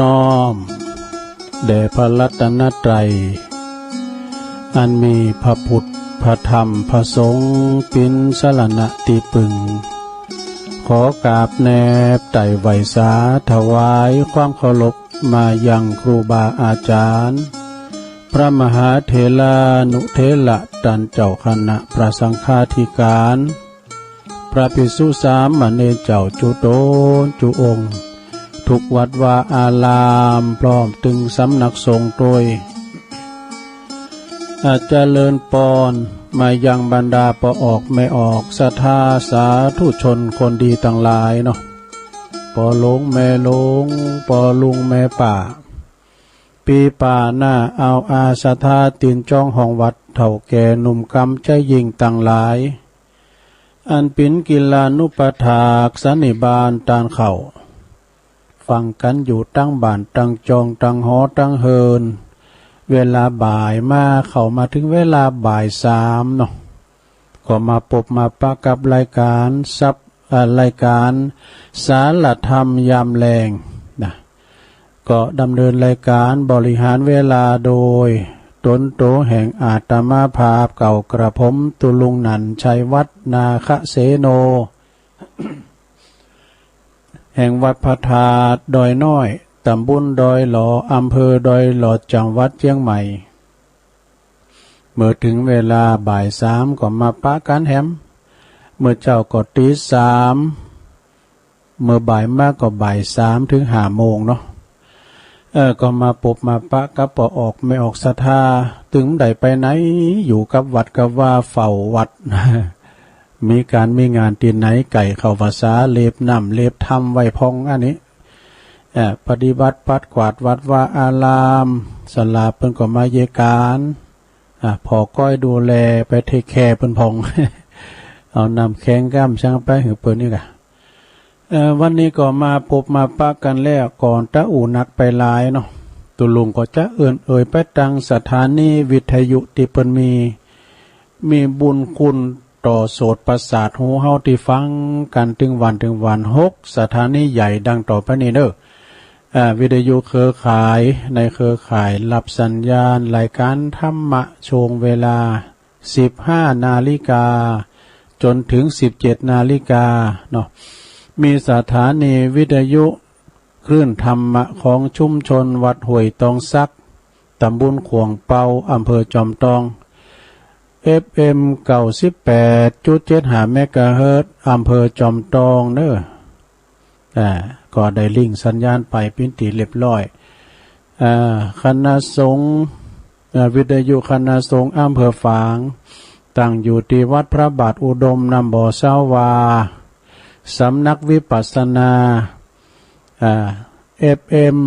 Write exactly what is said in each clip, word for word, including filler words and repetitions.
น้อมแด่พระรัตนตรัย อันมีพระพุทธ พระธรรม พระสงฆ์ เป๋นสรณะตี้ปึง ขอกราบแนบไต่ไหว้สาถวายความเคารพมายังครูบาอาจารย์ พระมหาเถรานุเถระต้านเจ้าคณะพระสังฆาธิการ พระภิกษุสามเณรเจ้าจุ๊ต๋นจุ๊องค์ ทุกวัดวาอาราม พร้อมตึงสำนักสงฆ์ตวย อา เจริญปอนมายังบรรดาป้อออกแม่ออก ศรัทธาสาธุชนคนดีตังหลายเนาะ ป้อหลวงแม่หลวง ป้อลุงแม่ป้า ปี้ป้าน้าอาวอา ศรัทธาตี๋นจองห้องวัด เฒ่าแก่หนุ่มกำใจ๋ยิ่งตังหลาย อันเป๋นกิลานุปัฏฐากสันนิบาตต้านเข้า ฟังกั๋นอยู่ตังบ้านตังจองตังหอตังเฮือน เวลาบ่ายมา เข้ามาเถิงเวลาบ่ายสามเนาะ ก็มาปบมาปะกับรายก๋านสับ เอ่อ รายก๋านสารธรรมยามแลงนะ ก็ดำเนินรายก๋านบริหารเวลาโดยต๋นโตแห่งอาตมาภาพเก่ากระผม ตุ๊ลุงหนั่น ชัยวัฒน์ นาคเสโน แห่งวัดพระธาตุดอยน้อย ต๋ำบลดอยหล่อ อำเภอดอยหล่อ จังหวัดเจียงใหม่ เมื่อเถิงเวลาบ่ายสามก็มาปะกั๋นแหม เมื่อเจ๊าก็ตี๋สาม เมื่อบ่ายมาก็บ่ายสามเถิงห้าโมงเนาะ เออ ก็มาปบมาปะกับป้อออกแม่ออกศรัทธา ตึงบ่ได้ไปไหน อยู่กับวัดกับวา เฝ้าวัด มีก๋านมีงานตี้ไหน ใก้เข้าพรรษา เล็บน้ำเล็บธรรมไว้พ่องอันนี้ เอ่อ ปฏิบัติปัดกวาดวัดวาอาราม สลาเปิ้นก็มาเยียะก๋าน อ่ะ ผ่อก้อยดูแล ไปเทคแคร์เปิ้นพ่อง เอาน้ำแข็งก้ามชังไปหื้อเปิ้นนี่ก่ะ เอ่อ วันนี้ก็มาปบมาปะกั๋นแล้ว ก่อนตะอู้นักไปหลายเนาะ ตุ๊ลุงก็จะเอิ้นเอ่ยไปตังสถานีวิทยุตี้เปิ้นมี มีบุญคุณต่อโสตประสาทหูเฮาตี้ฟังกั๋นตึงวันตึงวัน หกสถานีใหญ่ดังต่อไปนี้เน่อ อ่า วิทยุเครือข่าย ในเครือข่ายฮับสัญญาณรายก๋านธรรมะช่วงเวลาสิบห้านาฬิกาจ๋นเถิงสิบเจ็ดนาฬิกาเนาะ มีสถานีวิทยุคลื่นธรรมะของชุมชนวัดห้วยตองสัก ต๋ำบลข่วงเปา อำเภอจอมตอง เอฟเอ็ม เก้าสิบแปดจุดเจ็ดห้าเมกะเฮิรตซ์ อำเภอจอมตองเน่อ อ่า ก็ได้ลิงก์สัญญาณไปเป๋นตี้เรียบร้อย อ่า คณะสงฆ์ อ่า วิทยุคณะสงฆ์อำเภอฝาง ตั้งอยู่ตี้วัดพระบาทอุดม น้ำบ่อซาวา สำนักวิปัสสนา อ่า เอฟเอ็ม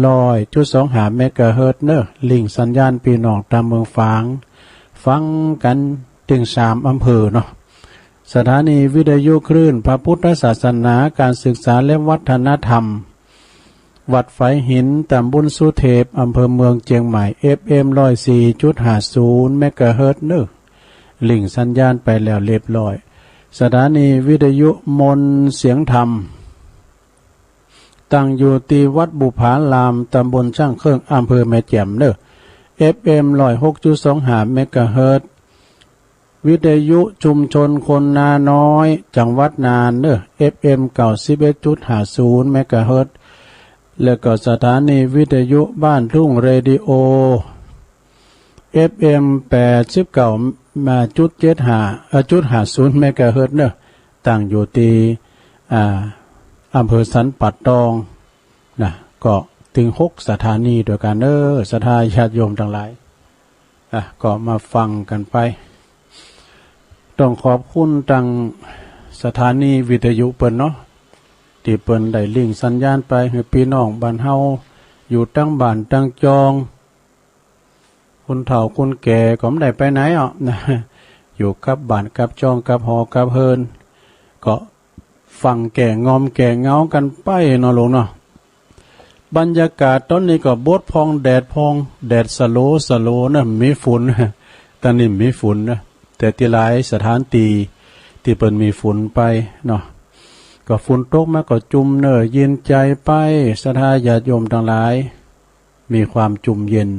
ร้อยจุดสองห้าเมกะเฮิรตซ์เน่อ ลิงก์สัญญาณปี้น้องต๋ามเมืองฝาง ฟังกั๋นตึงสามอำเภอเนาะ สถานีวิทยุคลื่นพระพุทธศาสนา ก๋านศึกษาและวัฒนธรรม วัดฝายหิน ต๋ำบลสุเทพ อำเภอเมืองเจียงใหม่ เอฟเอ็ม ร้อยสี่จุดห้าศูนย์เมกะเฮิรตซ์เน่อ ลิงก์สัญญาณไปแล้วเรียบร้อย สถานีวิทยุมนต์เสียงธรรม ตั้งอยู่ตี้วัดบุปผาราม ต๋ำบลช่างเครื่อง อำเภอแม่แจ่มเน่อ เอฟเอ็ม ร้อยหกจุดสองห้าเมกะเฮิรตซ์ วิทยุชุมชนคนนาน้อย จังหวัดน่านเน่อ เอฟเอ็ม เก้าสิบเอ็ดจุดห้าศูนย์เมกะเฮิรตซ์ แล้วก็สถานีวิทยุบ้านทุ่งเรดิโอ เอฟเอ็ม แปดสิบเก้าจุดเจ็ดห้า เอ่อ จุดห้าศูนย์เมกะเฮิรตซ์เน่อ ตั้งอยู่ตี้ อ่า อำเภอสันป่าตองนะ ก็ตึงหกสถานีตวยกั๋นเน่อ ศรัทธาญาติโยมตังหลาย อ่ะ ก็มาฟังกั๋นไป ต้องขอบคุณตังสถานีวิทยุเปิ้นเนาะ ตี้เปิ้นได้ลิงก์สัญญาณไปหื้อปี้น้องบ้านเฮา อยู่ตังบ้านตังจอง คนเฒ่าคนแก่ก็บ่ได้ไปไหนอ่ะนะ อยู่กับบ้านกับจองกับหอกับเฮือน ก็ฟังแก้ง่อมแก้เหงากั๋นไปเนาะลุงเนาะ บรรยากาศต๋อนนี้ก็บดพ่องแดดพ่อง แดดสะหลัวสะหลัวนะ มีฝน ต๋อนนี้มีฝนนะ แต่ตี้หลายสถานตี้ ตี้เปิ้นมีฝนไปเนาะ ก็ฝนตกมาก็จุ่มเน่อเย็นใจ๋ไป ศรัทธาญาติโยมตังหลาย มีความจุ่มเย็น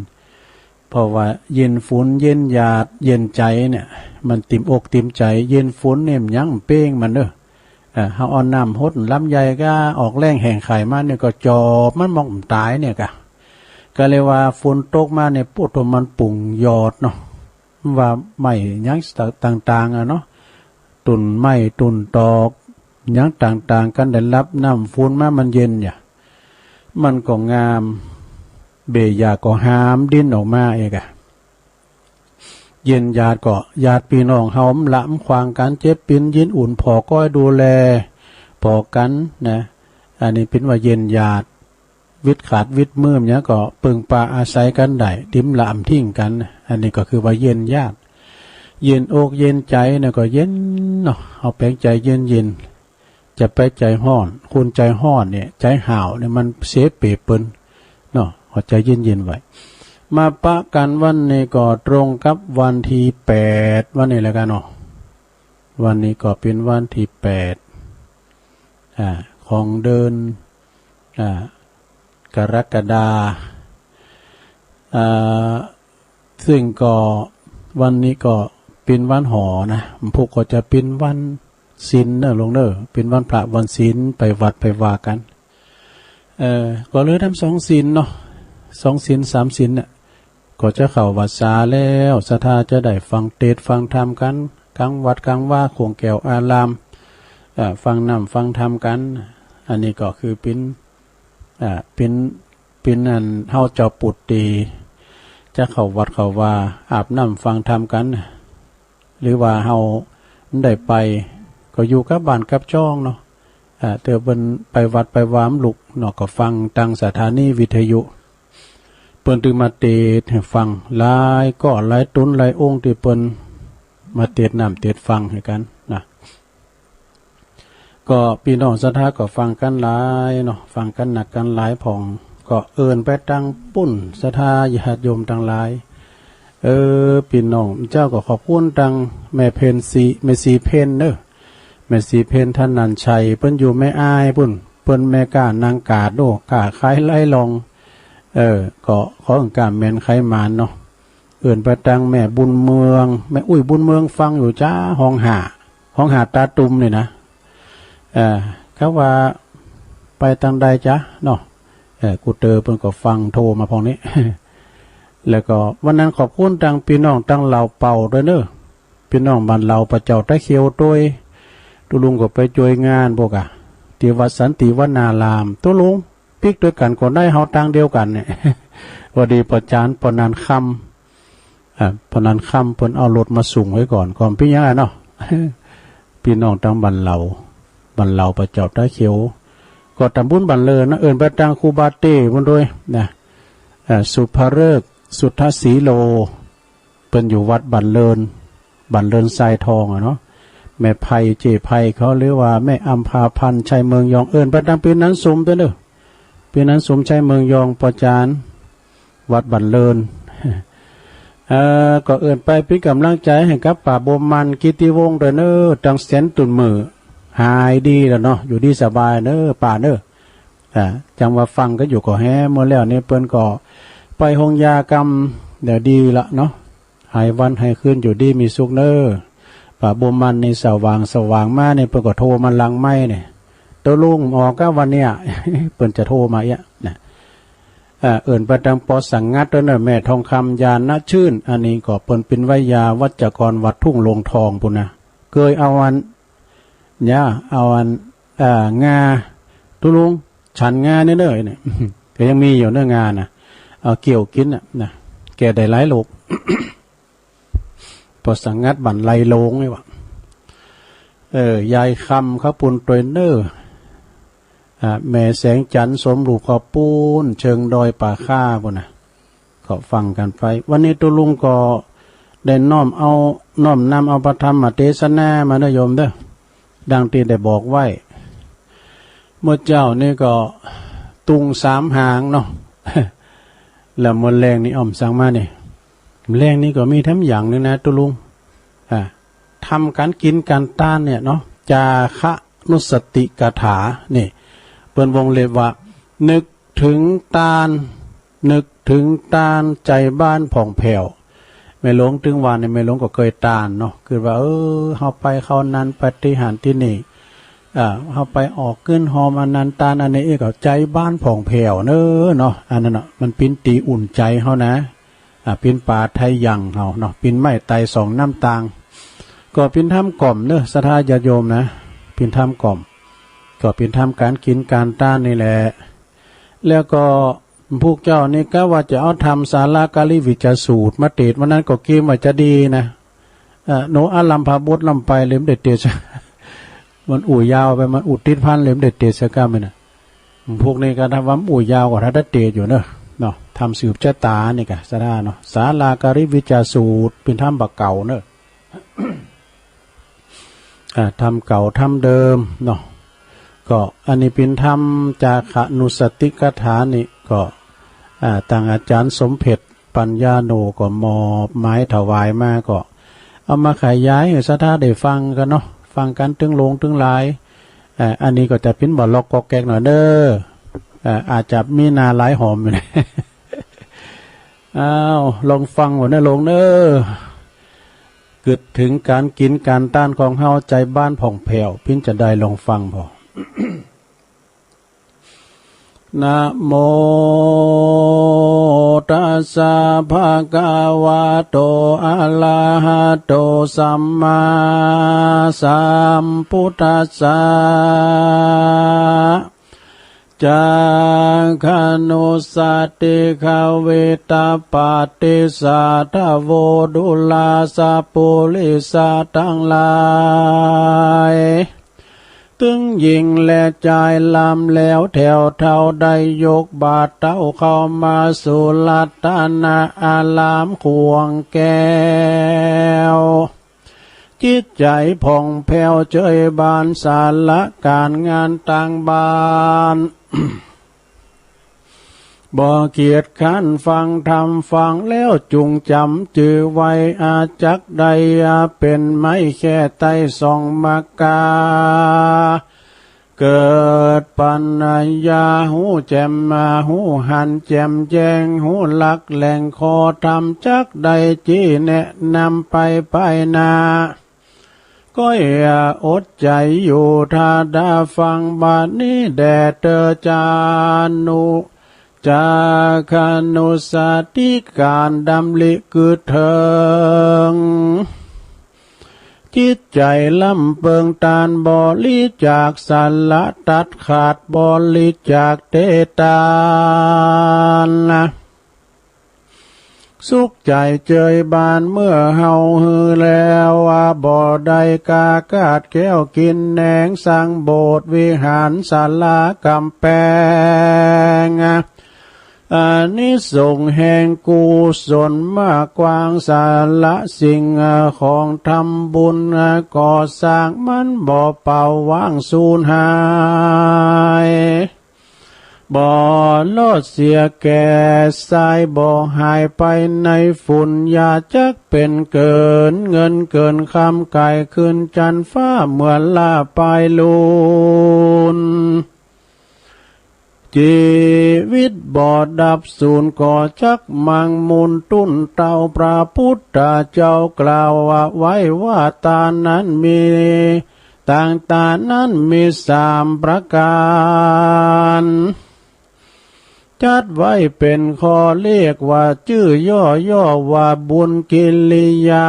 เพราะว่าเย็นฝนเย็นหยาดเย็นใจ๋เนี่ย มันติ่มอกติ่มใจ๋ เย็นฝนเนี่ยมันยังเป้งมันเน่อ เอ่อ เฮาเอาน้ำหดลำไยก็ออกแล้งแห้งไข่มาเนี่ยก็จอบมันมองต๋ายเนี่ยกะ ก็เลยว่าฝนตกมาเนี่ย โป๊ะ โตมันปุ้งยอดเนาะ ว่าไม้หยังต่างๆ อะเนาะ ต้นไม้ต้นตอกหยังต่างๆ กั๋นได้ฮับน้ำฝนมามันเย็นเนี่ย มันก็งาม เบ้ยหญ้าก็หามดิ้นออกมาเอกอะ เย็นหยาดก็หยาดปี้น้องเฮา มันละมันขว้างกั๋น เจ็บเป๋นเย็นอุ่นผ่อก้อยดูแลผ่อกั๋นนะ อันนี้เปิ้นว่าเย็นหยาด วิดขาดวิดมือเนี่ยก็เปิงปาอาศัยกั๋นได้ ติ่มละอำทิ้งกั๋น อันนี้ก็คือว่าเย็นหยาด เย็นอกเย็นใจ๋เนี่ยก็เย็นเนาะ เอาแป๋งใจ๋เย็นๆ จะไปใจ๋ฮ้อน คนใจ๋ฮ้อนเนี่ย ใจ๋ห้าวเนี่ยมันเสเพเปิ้นเนาะ เอาใจ๋เย็นๆ ไว้ มาปะกั๋นวันนี้ก็ตรงกับวันตี้แปด วันนี้แล้วกั๋นเนาะ วันนี้ก็เป๋นวันตี้แปด อ่า ของเดือน อ่า กรกฎา อ่า ซึ่งก็วันนี้ก็เป๋นวันหอนะ พุธก็จะเป๋นวันศีลเน่อลุงเน่อ เป๋นวันพระวันศีล ไปวัดไปวากั๋น เอ่อ ก็เหลือตำสองศีลเนาะ สองศีลสามศีลเนี่ย ก็จะเข้าวัสสาแล้ว ศรัทธาจะได้ฟังเตสน์ฟังธรรมกั๋น กั๋งวัดกั๋งวา ข่วงแก้วอาราม เอ่อ ฟังน้ำฟังธรรมกั๋น อันนี้ก็คือเป๋น อ่า เป๋น เป๋นอันเฮาเจ้าปุดตี้จะเข้าวัดเข้าวา อาบน้ำฟังธรรมกั๋น หรือว่าเฮาได้ไป ก็อยู่กับบ้านกับจ้องเนาะ อ่า เตื้อเปิ้นไปวัดไปวาบ่ลุกเนาะ ก็ฟังตางสถานีวิทยุ เปิ้นตึงมาเตสน์หื้อฟัง หลายก้อหลายต๋นหลายองค์ตี้เปิ้นมาเตสน์น้ำเตสน์ฟังหื้อกั๋นนะ ก็ปี้น้องศรัทธาก็ฟังกั๋นหลายเนาะ ฟังกั๋นนักกั๋นหลายพ่อง ก็เอิ้นไปตางปุ้น ศรัทธาญาติโยมตังหลาย เออ ปี้น้องเจ้าก็ขอบคุณตางแม่เพ็ญศรี แม่ศรีเพ็ญเน่อ แม่ศรีเพ็ญ ธนัญชัย เปิ้นอยู่แม่อ้ายปุ้น เปิ้นแม่ก๊านางก๋าดโด้ ก๊าขายไล่ลอง เออ ก็ขอหื้อก๊าแม่นขายหมานเนาะ เอิ้นไปตางแม่บุญเมือง แม่อุ้ยบุญเมืองฟังอยู่จ้า ฮ้องห้า ฮ้องห้าต๋าตุ่มนี่นะ เอ่อ เขาว่าไปตางใดจ๊ะเนาะ เอ่อ กูเตอเปิ้นก็ฟังโทรมาพ่องนี้ แล้วก็วันนั้นขอบคุณตางปี้น้องตางเหล่าเป่าตวยเน่อ ปี้น้องบ้านเหล่าป่าเจ้าต๋าเขียวตวย ตุ๊ลุงก็ไปจ้วยงานปะกะ ตี้วัดสันติวนาราม ตุ๊ลุงปิ๊กตวยกั๋นก็ได้ เฮาตางเดียวกั๋นเนี่ย พอดีป้อจ๋ารย์ ป้อนันคำ อ่า ป้อนันคำเปิ้นเอารถมาส่งไว้ก่อน ก่อนปี้ยังอะเนาะ ปี้น้องตางบ้านเหล่า บ้านเหล่าป่าเจ้าต๋าเขียว ก็ตำบุญบั้นเลินนะ เอิ้นไปตางครูบาเต้ปุ้นตวยนะ อ่า สุภฤกษ์ สุทธสีโล เปิ้นอยู่วัดบั้นเลิน บั้นเลินทรายทองอะเนาะ แม่ไพ เจ๊ไพเขา หรือว่าแม่อำภาพันธ์ ชัยเมืองยอง เอิ้นไปตางปี้นันสมตวยเน่อ ปี้นันสม ชัยเมืองยอง ป้อจ๋ารย์ วัดบั้นเลิน เอ่อ ก็เอิ้นไปเป๋นก๋ำลังใจ๋หื้อกับป้าบัวมัน กิตติวงศ์ตวยเน่อ ตางแสนตุ่นเหมือ หายดีแล้วเนาะ อยู่ดีสบายเน่อป้าเน่อ อ่า จังว่าฟังกั๋นอยู่ก็แฮ เมื่อแล้วนี่เปิ้นก็ไปโฮงยากำ เดี๋ยวดีละเนาะ หายวันหายคืน อยู่ดีมีสุขเน่อ ป้าบัวมันนี่สว่างสว่างมานี่ เปิ้นก็โทรมาหลังไมค์นี่ ตุ๊ลุงออกกะวันเนี้ย เปิ้นจะโทรมาเอี้ยนะ อ่า เอิ้นไปตางป้อสังงัดตวยเน่อ แม่ทองคำ ญาณชื่น อันนี้ก็เปิ้นเป๋นไวยาวัจกรวัดทุ่งโลงทองปุ้นนะ เกยเอาอัน เนี่ย เอาอัน อ่า งา ตุ๊ลุง ฉันงาเนี่ยเน่อเนี่ย ก็ยังมีอยู่เน่อ งาน่ะ เอาเคี่ยวกิ๋นน่ะนะ แก้ได้หลายโรค ป้อสังงัดบ้านไลโลงนี่วะ เออ ยายคำเขาปุ้นตวยเน่อ อ่า แม่แสงจันทร์ สมรูปเขาปุ้น เชิงดอยป่าข้าปุ้นนะ ก็ฟังกั๋นไป วันนี้ตุ๊ลุงก็ได้น้อมเอา น้อมนำเอาพระธรรมเตสนามาเน่อโยมเน่อ ดังตี้ได้บอกไว้ เมื่อเจ๊านี่ก็ตุงสามหางเนาะ แล้วเมื่อแลงนี่อ่อมสังมานี่ แลงนี่ก็มีแถมอย่างหนึ่งนะตุ๊ลุง อ่า ทำก๋านกิ๋นก๋านตานเนี่ยเนาะ จาคะ นุสติกถา นี่ เปิ้นวงเล็บว่า นึกเถิงตาน นึกเถิงตาน ใจ๋บ้านผ่องแผ้ว แม่หลวงตึงว่านี่ แม่หลวงก็เกยตานเนาะ คือว่า เออ เฮาไปเข้านันปาฏิหาริย์ตี้นี่ อ่า เฮาไปออกกึ๊นหอมอันนั้นตานอันนี้อีก ก็ใจ๋บ้านผ่องแผ้วเนาะ เนาะ อันนั้นเนาะ มันเป๋นตี้อุ่นใจ๋เฮานะ อ่า เป๋นป๋าไทยังเฮาเนาะ เป๋นไม้ไตรสองน้ำตาง ก็เป๋นธรรมกล่อมเนาะ ศรัทธาญาติโยมนะ เป๋นธรรมกล่อม ก็เป๋นธรรมก๋านกิ๋นก๋านตานนี่แหละ แล้วก็ พวกเจ้านี่กะว่าจะเอาธรรมสาลาการิวิจจสูตรมาเตสน์ วันนั้นก็เกรงว่าจะดีนะ เอ่อ โนอารัมภบทล้ำไปเลยบ่ได้เตสน์ มันอู้ยาวไป มันอู้ติดพันเลยบ่ได้เตสน์สักกำเลยนะ พวกนี้กะถ้าว่าอู้ยาวก็ถ้าได้เตสน์อยู่เนาะ เนาะ ธรรมสืบชะตานี่กะ ศรัทธาเนาะ สาลาการิวิจจสูตร เป๋นธรรมบ่าเก่าเนาะ อ่า ธรรมเก่าธรรมเดิมเนาะ ก็อันนี้เป๋นธรรมจาคะนุสติกถานี่ก็ อ่า ตางอาจ๋ารย์สมเพ็จปัญญาโนก็มอบหมายถวายมา ก็เอามาขยายหื้อศรัทธาได้ฟังกั๋นเนาะ ฟังกั๋นตึงหลงตึงหลาย อ่า อันนี้ก็จะเป๋นบ่าล็อกก๊อกแก๊กหน่อยเน้อ อ่า อาจจะมีหน้าหลายหอมอยู่นะ อ้าว ลองฟังบ่าเน้อหลวงเน้อ กึ๊ดเถิงก๋านกิ๋นก๋านตานของเฮา ใจ๋บ้านผ่องแผ้ว เป๋นจาใด ลองฟังผ่อ นะโมตัสสะ ภะคะวะโต อะระหะโต สัมมาสัมพุทธัสสะ จาคะนุสติกวิตปาติสาทโว ดูราสะปุริสะตังหลาย ตึงญิงและจาย ลำแล้วแถวเฒ่า ได้ยกบาตรเต้าเข้ามาสู่รัตนอารามขวงแก้ว จิตใจ๋ผ่องแผ้วเจยบาน สาระก๋านงานตางบ้าน บ่เกียจคร้านฟังธรรม ฟังแล้วจุ่งจ๋ำจื้อไว้ อาจักได้เป๋นไม้แค่ไต้สองมะกา เกิดปั๋ญญาฮู้แจ่ม ฮู้หันแจ่มแจ้ง ฮู้หลักแหล่งข้อธรรม จักได้จี้แนะนำไปภายหน้า ก็อย่าอดใจ๋อยู่ ถ้าได้ฟังบัดนี้แด่เตอ จานุ จาคะนุสติก๋านดำริกึ๊ดเถิง จิตใจ๋ล้ำเปิงตานบริจาค สละตัดขาดบริจาคเตตานนะ สุขใจ๋เจยบานเมื่อเฮาหื้อแล้ว ว่าบ่ได้กากาดแก้วกิ๋นแหนง สร้างโบสถ์วิหารศาลากำแปง อานิสงส์แห่งกุศลมากกว้าง สละสิ่งของทำบุญก่อสร้าง มันบ่เปล่าว่างสูญหาย บ่ลอดเสียแก่สาย บ่หายไปในฝุ่น อย่าจักเป๋นเกินเงินเกินคำ ก๋ายขึ้นจั๊นฟ้าเหมือนลาปายลุน จีวิตบ่ดับสูญ ก็จักมั่งมูลตุ้นเต้า พระพุทธเจ้ากล่าวเอาไว้ว่า ตานนั้นมี ตางตานนั้นมีสามประก๋าน จัดไว้เป๋นข้อเรียกว่า จื้อย่อๆ ว่าบุญกิริยา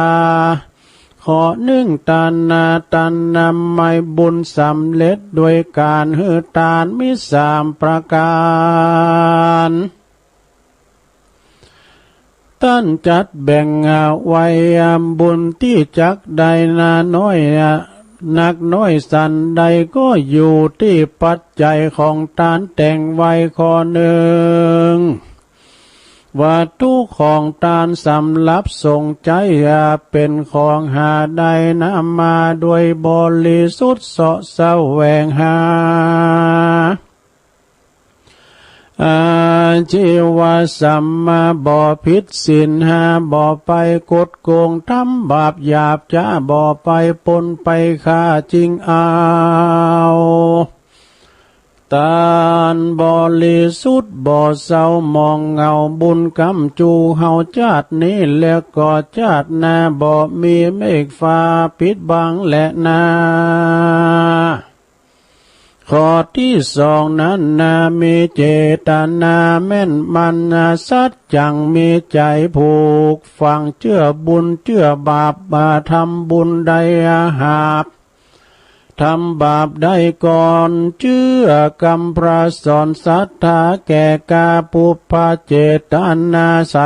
ข้อนึ่ง ตานาตานำไมยบุญสำเร็จด้วยก๋านหื้อตานมีสามประก๋าน ต้านจัดแบ่งเอาไว้ บุญตี้จักได้นาน้อย นักน้อยสันใด ก็อยู่ตี้ปัจจัยของต้านแต่งไว้ ข้อนึ่ง วัตถุของต้านสำหรับสงฆ์ใจ๊เป๋นของหาได้นามาโดยบริสุทธิ์เสาะแสวงหา อา ชีวสัมมา บ่ผิดศีลห้า บ่ไปคดโกง ทำบาปหยาบจ๊า บ่ไปปล้นไปฆ่าจิงเอา ตานบริสุทธิ์บ่เศร้าหมองเหงา บุญกำจูเฮาจาตินี้ แล้วก็จาติหน้า บ่มีเมฆฟ้าปิดบังแลนา ข้อตี้สองนั้นนา มีเจตนาแม่นมั่นนา สัจจัง มีใจ๋ผูกฝัง เจื้อบุญเจื้อบาป บ่าทำบุญได้หาบ ทำบาปได้ก่อน เจื้อกำพระสอน ศรัทธาแก่กล้า ปุพพะเจตนาใส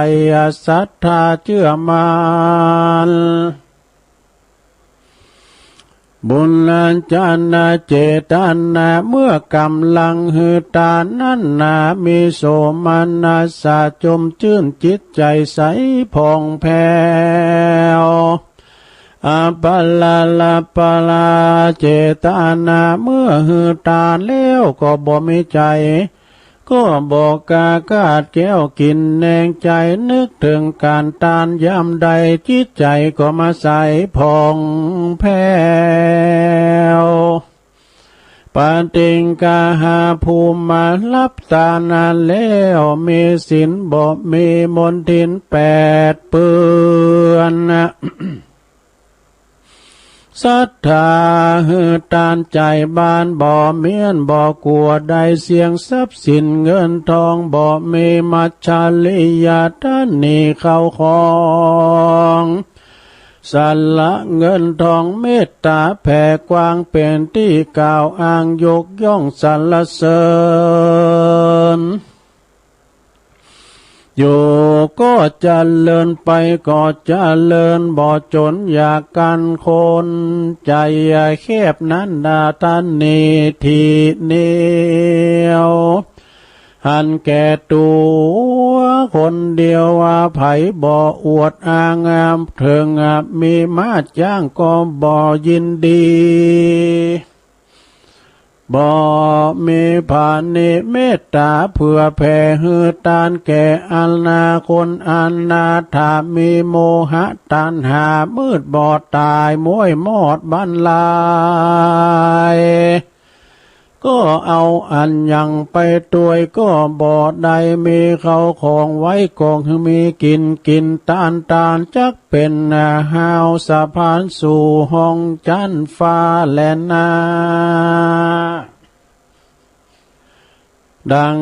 ศรัทธาเจื้อมั่น บุญญาจารเจตนา เมื่อกำลังหื้อตานนั้นนา มีโสมนัสสะ จมจื้นจิตใจ๋ใสผ่องแผ้ว อปราปราเจตนา เมื่อหื้อตานแล้วก็บ่มีใจ๋ ก็บ่กล้าคาดแคล้ว กิ๋นแหนงใจ๋ นึกเถิงก๋านตานยามใด จิตใจ๋ก็มาใสผ่องแผ้ว ปฏิฆาหา ผู้มาฮับตานนั้นแล้ว มีศีลบ่มีมลทินแปดเปื้อน ศรัทธาหื้อตานใจ๋บาน บ่เมี้ยนบ่กั๋วได้เสี้ยง ทรัพย์สินเงินทองบ่มี มัจฉริยะตระหนี่เข้าของ สละเงินทองเมตต๋าแผ่กว้าง เป๋นตี้กล่าวอ้างยกย่องสรรเสริญ อยู่ก็เจริญ ไปก็เจริญ บ่จ๋นอยากกั๋นคน ใจ๋แคบนั้นนา ตระหนี่ถี่เหนี่ยว หันแก่ตั๋วคนเดียว ว่าใผบ่อวดอ้างงามเถิง มีมาจ้างก็บ่ยินดี บ่มีผานิเมตต๋า เผื่อแผ่หื้อตานแก่อนาคนอนาถา มีโมหะตัณหามืดบอดต๋าย ม้วยมอดบั้นลาย ก็เอาอันหยังไปตวยก็บ่ได้ มีเข้าของไว้ก็หื้อมีกิ๋น กิ๋นตาน ตานจักเป๋นห้าวสะพานสู่ห้องจั๊นฟ้าแลนา ดัง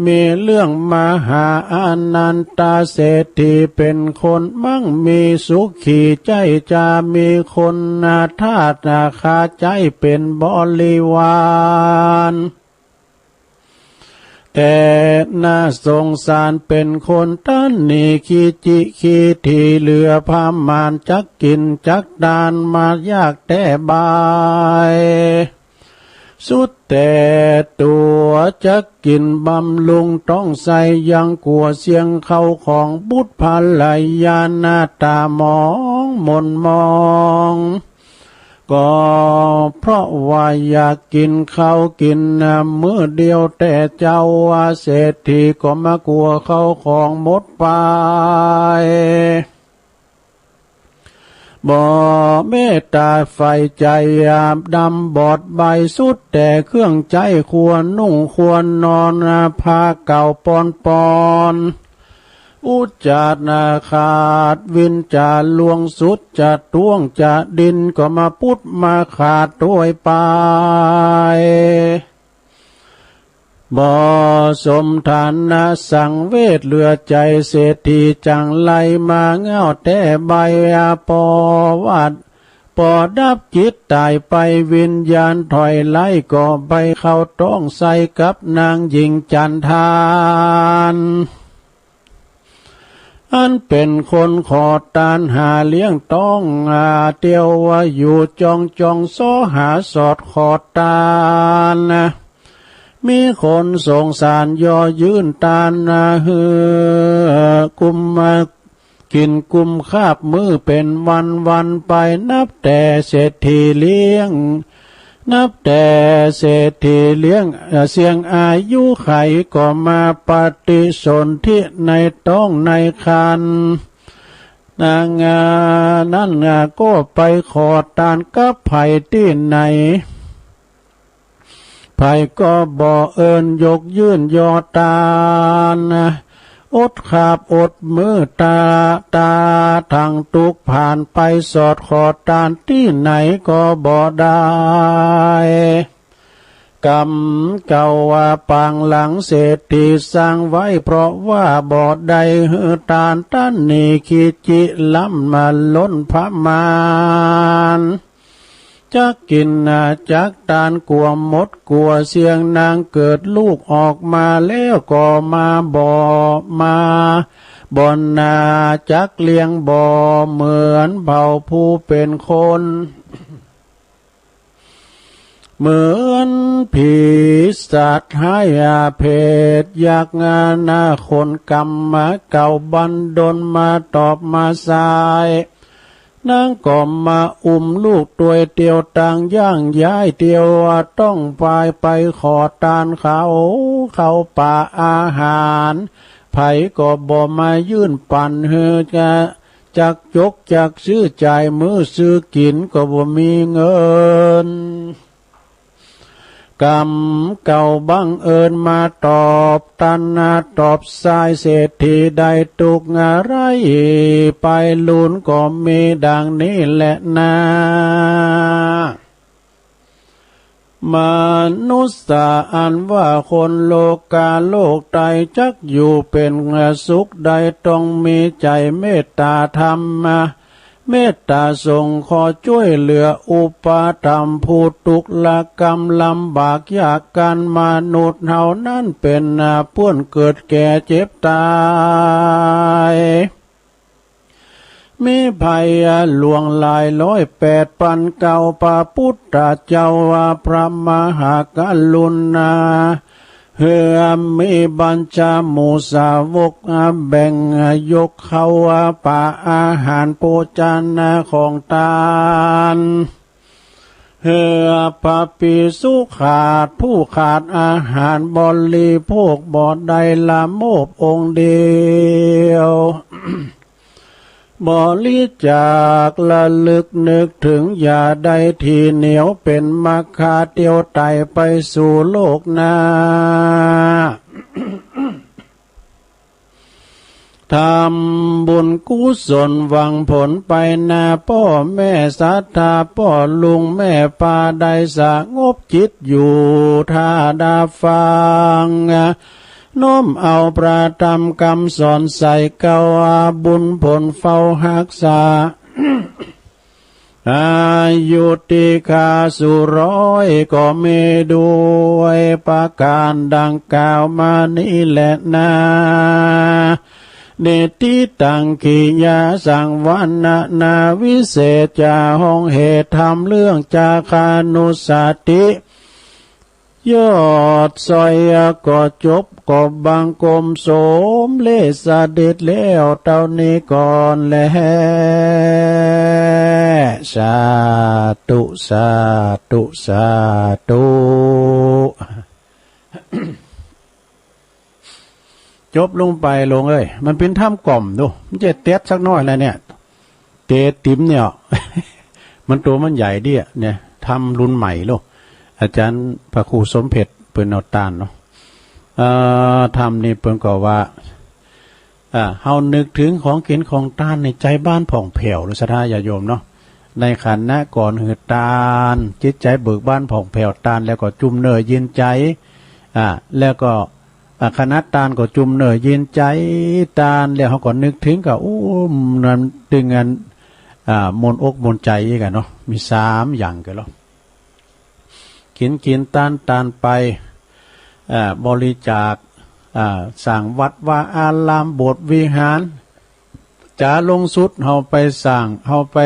มีเรื่องมหาอานันทเศรษฐีเป๋นคนมั่งมีสุขีใจ๊จา มีคนนาทาสนาคาใจ๊เป๋นบริวาร แต่น่าสงสารเป๋นคนตระหนี่ขี้จี้ขี้ถี่ เหลือผมาญจักกิ๋นจักตาน มายากแต๊บาย สุดแต่ตั๋วจักกิ๋นบำรุงต๊องไส้ ยังกั๋วเสี้ยงเข้าของบุตรภรรยา หน้าต๋าหมองหม่นหมอง ก็เพราะว่าอยากกิ๋นข้าวกิ๋นน้ำมื้อเดียว แต่เจ้าว่าเศรษฐีก็มากั๋วข้าวของหมดไป บ่เมตต๋าใฝ่ใจ๋ ดำบอดใบ้ สุดแต่เครื่องใจ๊ควรนุ่งควรนอน ผ้าเก่าปอนปอน อุจจาระขาด วิญจาลวงสุด จะต้วงจะดิ้น ก็มาปุดมาขาดตวยไป บ่สมฐานะสังเวชเหลือใจ๋ เศรษฐีจั่งไล่มาเง่าแต๊ใบ้ ปอวัด ปอดับจิตต๋ายไป วิญญาณถอยไล่ ก็ไปเข้าต๊องไส้กับนางหญิงจันทาน อันเป๋นคนขอตานหาเลี้ยงต๊อง อา เตียวว่าอยู่จองจอง ซ้อหาสอดขอตาน มีคนสงสารย่อยื่นตานหื้อ กุมกิ๋นกุมคาบมื้อเป๋นวันวันไป นับแต่เศรษฐีเลี้ยง นับแต่เศรษฐีเลี้ยง เอ่อ เสี้ยงอายุไขก็มาปฏิสนธิในต๊องในครรภ์ นาง อ่า นั้น อ่า ก็ไปขอตานกับใผตี้ไหน ใผก็บ่เอิญยกยื่นยอตาน อดขาบอดมื้อตา ตาทั้งตุ๊กข์ผ่านไปสอดขอตานตี้ไหนก็บ่ได้ กรรมเก่าว่าปางหลังเศรษฐีสร้างไว้ เพราะว่าบ่ได้หื้อตาน ตัณหนีขี้จิล้ำมาล้นประมาณ จักกิ๋นนาจักตานกั๋วหมดกั๋วเสี้ยง นางเกิดลูกออกมาแล้วก็มาบ่ มาบ่นาจักเลี้ยงบ่ เหมือนเผ่าผู้เป๋นคน เหมือนผีสัตว์ฮ้ายอาเพศ ยักษ์นานาคนกรรมมาเก่าบันดลมาตอบมาสาย นางก็มาอุ้มลูกตวยเตียวตางย่างย้ายเตียวว่าต้องปายไปขอตานเขา เขาป่าอาหาร ใผก็บ่มายื่นปั๋นหื้อ จะ จักจกจักซื้อจ่ายมื้อซื้อกิ๋นก็บ่มีเงิน กรรมเก่าบังเอิญมาตอบตันนาตอบสายเศรษฐีได้ตุ๊กข์ไร้ไปลูนก็มีดังนี้แหละนา มนุสสาอันว่าคนโลกาโลกไตจักอยู่เป๋นสุขได้ต้องมีใจ๋เมตตาธรรม เมตตาสงฆ์ขอจ้วยเหลืออุปถัมภ์ผู้ตุ๊กข์ระกำลำบากยากกัน มนุษย์เฮานั้นเป๋นเปื้อนเกิดแก่เจ็บตาย มีภัยหลวงหลายร้อยแปดปันเก้า พระพุทธเจ้าว่าพระมหากรุณา เฮือมีบัญชาหมู่สาวกแบ่งยกเข้าป่าอาหารโภชนาของตาน เฮือพระภิกษุขาดผู้ขาดอาหารบริโภคบ่ได้ละโมบองค์เดียว บริจาคระลึกนึกถึงอย่าได้ทีเหนียวเป๋นมัคคาเตียวไต่ไปสู่โลกหน้า ทำบุญกุศลหวังผลไปนา ป้อแม่ศรัทธาป้อลุงแม่ป้าได้สงบจิตอยู่ถ้าดาฟัง น้อมเอาพระธรรมกำสอนใส่เก้า บุญผลเฝ้าฮักษา อายุติคาสุร้อยก็มีด้วยประการดังกล่าวมานี้แหละนา นิติตังกิยาสังวรรณนาวิเศษจะห้องเหตุธรรมเรื่องจาคานุสติ ยอดสอยก็จบก็บังคมสมเลสเด็จแล้วเต้านี้ก่อนแล สาธุ สาธุ สาธุ จบลงไปลงเอ้ย มันเป๋นธรรมกล่อมดู มันจะเต็ดสักหน้อยแล้วเนี่ย เต๋ติ๋มเนี่ย มันตั๋วมันใหญ่เดี้ยเนี่ย ธรรมรุ่นใหม่ลูก อาจ๋ารย์พระครูสมเพชรเปิ้นเอาตานเนาะ เอ่อ ธรรมนี่เปิ้นก็ว่า อ่า เฮานึกเถิงของกิ๋นของตานในใจ๋บ้านผ่องแผ้ว หรือศรัทธาญาติโยมเนาะ ในขณะก่อนหื้อตาน จิตใจ๋เบิกบานผ่องแผ้ว ตานแล้วก็จุ่มเน่อเย็นใจ๋ อ่า แล้วก็ อ่า ขณะตานก็จุ่มเน่อเย็นใจ๋ ตานแล้วเฮาก็นึกเถิงก็ โอ้ มันตึงอัน อ่า ม่วนอกม่วนใจ๋กั๋นเนาะ มีสามอย่างกั๋นเนาะ กิ๋นกิ๋น ตานตานไป อ่า บริจาค อ่า สร้างวัดวาอาราม โบสถ์วิหาร จ๋าลงสุดเฮาไปสร้าง เฮาไป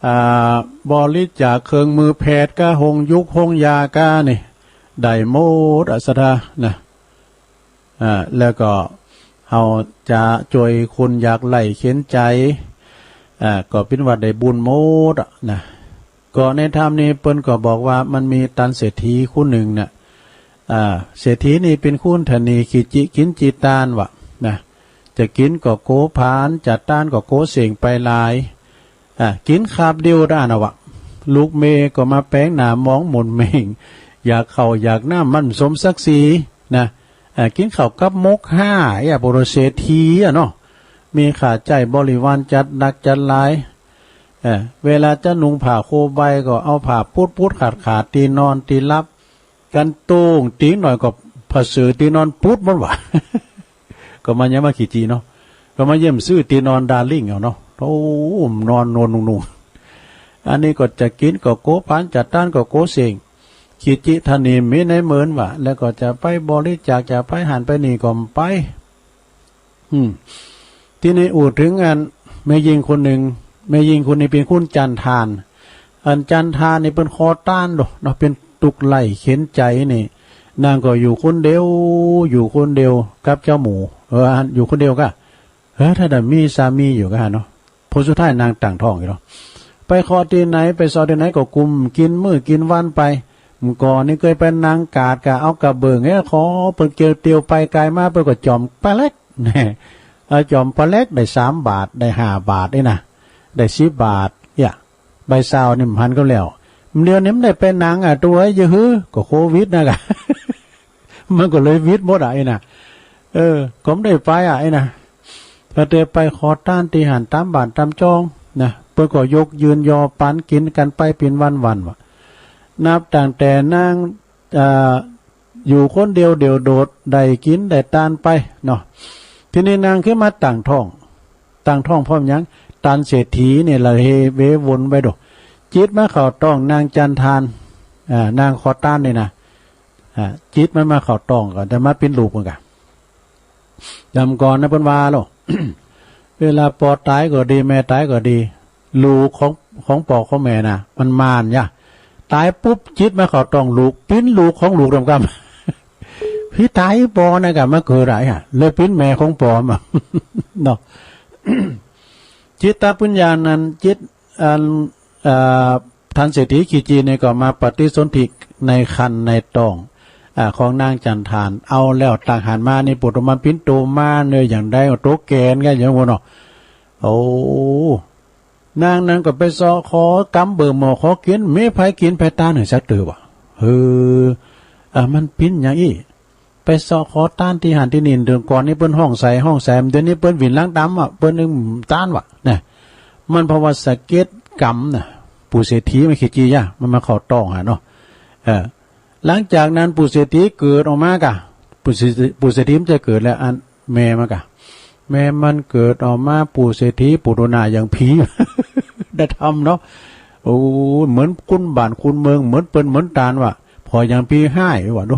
อ่า บริจาคเครื่องมือแพทย์ก้า โฮงยุกโฮงยาก้านี่ ได้หมดอะศรัทธานะ อ่า แล้วก็เฮาจะจ้วยคนยากไร้เข็ญใจ๋ อ่า ก็เป๋นว่าได้บุญหมดอะนะ ก็ในธรรมนี้เปิ้นก็บอกว่ามันมีตานเศรษฐีคนนึ่งน่ะ อ่า เศรษฐีนี่เป๋นคนทะเนขี้จิกิ๋นจิตานวะนะ จะกิ๋นก็โกผลาญ จะตานก็โกเส้งไปหลาย อ่า กิ๋นคาบเดียวตะอั้นน่ะวะ ลูกเมย์ก็มาแป๋งหน้ามองหม่นเม่ง อยากข้าวอยากน้ำมันสมศักดิ์ศรีนะ อ่า กิ๋นข้าวกับหมกห้า เอี้ย ปุโรเศรษฐีอะเนาะ มีข้าใจ๊บริวารจัดหนักจัดหลาย เออ เวลาจะนุ่งผ้าโคใบก็เอาผ้าปุ๊ดๆ ขาดๆ ตี้นอนตี้หลับ กั๋นโต้ง ตี๋หน้อยก็ผ้าเสื่อตี้นอนปุ๊ดหมดวะ ก็มันยังมาขี้จิเนาะ ก็มาเยี่ยมซื้อตี๋นอนดาริ่งเอาเนาะ โอ้ นอนนวลนุ่งๆ อันนี้ก็จะกิ๋นก็โกผลาญ จะตานก็โกเส้ง ขี้จิทะเนมีในเมินวะ แล้วก็จะไปบริจาค จะไปหั้นไปนี่ก็ไป อืม ตี้นี้อู้เถิงอันแม่ญิงคนนึ่ง แม่ญิงคนนี้เป๋นคนจันทาน อันจันทานนี่เปิ้นขอตานโดเนาะ เป๋นตุ๊กข์ไร้เข็ญใจ๋นี่ นางก็อยู่คนเดียว อยู่คนเดียวกับเจ้าหมู่ เออ อันอยู่คนเดียวกะ เออ ถ้าได้มีสามีอยู่กะเนาะ ผลสุดท้ายนางตั้งท้องอีกเนาะ ไปขอตี้ไหน ไปเซาะตี้ไหนก็กุมกิ๋นมื้อกิ๋นวันไป เมื่อก่อนนี่เกยไปนั่งกาดกะ เอากระเบื้องเอ้ย ขอเปิ้นเตียวไปกายมา เปิ้นก็จ่อมปะเล็ก แน่ เอาจ่อมปะเล็กได้สามบาท ได้ห้าบาทนี่นะ ได้สิบบาท เอี้ย ใบซาวนี่มันหันก็แล้ว เดี๋ยวนี้มันได้ไปนั่งอะ ตั๋วเอ้ย จะหื้อ ก็โควิดนะกะ มันก็เลยวิดหมดอะ ไอ้น่ะ เออ ก็บ่ได้ไปอะ ไอ้น่ะ ถ้าแต่ไปขอตานตี้หั้นต๋ามบ้านต๋ามจ่องนะ เปิ้นก็ยกยืนยอปันกิ๋นกั๋นไปเป๋นวันๆ วะ นับตั้งแต่นาง เอ่อ อยู่คนเดียวเดี่ยวโดด ได้กิ๋นได้ตานไปเนาะ ตี้นี้นางขึ้นมาตั้งท้อง ตั้งท้องเพราะหยัง ตานเศรษฐีนี่ละเหเววนไปโด จิตมาเข้าต๊องนางจันทาน อ่า นางขอตานนี่นะ อ่า จิตมันมาเข้าต๊องก็ได้มาเป๋นลูกเหมือนกั๋น ดำก่อนนะเปิ้นว่าโล เวลาปอต๋ายก็ดี แม่ต๋ายก็ดี ลูกของ ของปอของแม่น่ะ มันมานยะ ต๋ายปุ๊บจิตมาเข้าต๊องลูก เป๋นลูกของลูกดำกำ พี่ต๋ายปอนะกะมาเกิดอะ เลยเป๋นแม่ของปอมา เนาะ จิตตปุญญานั้น จิตอัน เอ่อ ตานเศรษฐีขี้จินี่ก็มาปฏิสนธิในครรภ์ในต๊อง อ่า ของนางจันทาน เอาแล้วตังหันมานี่ ปุตตะมันปิ๋นโตมาเนอะ อย่างใดก็โตแก่นกั๋นอย่างโน้นเนาะ โอ้ นางนั้นก็ไปเซาะขอกำเบิ่งหม้อขอกิ๋น มีใผกิ๋นใผตานหื้อสักเตื้อวะ เออ อ่า มันปิ๋นอย่างอี้ ไปเซาะขอตานตี้หั้นตี้นี่ เดือนก่อนนี่เปิ้นฮ้องใสฮ้องใส เดี๋ยวนี้เปิ้นหวินหลังต๋ำอะ เปิ้นนึ่งตานวะ นะ มันเพราะว่าสะเก็ดกำน่ะ ปู่เศรษฐีมันขี้จียะ มันมาเข้าต๊องหาเนาะ เออ หลังจากนั้นปู่เศรษฐีเกิดออกมากะ ปู่เศรษฐี ปู่เศรษฐีมันจะเกิดแล้ว อันแม่มันกะ แม่มันเกิดออกมา ปู่เศรษฐี ปู่ดูหน้าอย่างผี ได้ทำเนาะ โอ้ เหมือนคนบ้านคนเมือง เหมือนเปิ้นเหมือนตานวะ ผ่ออย่างผีฮ้ายวะดู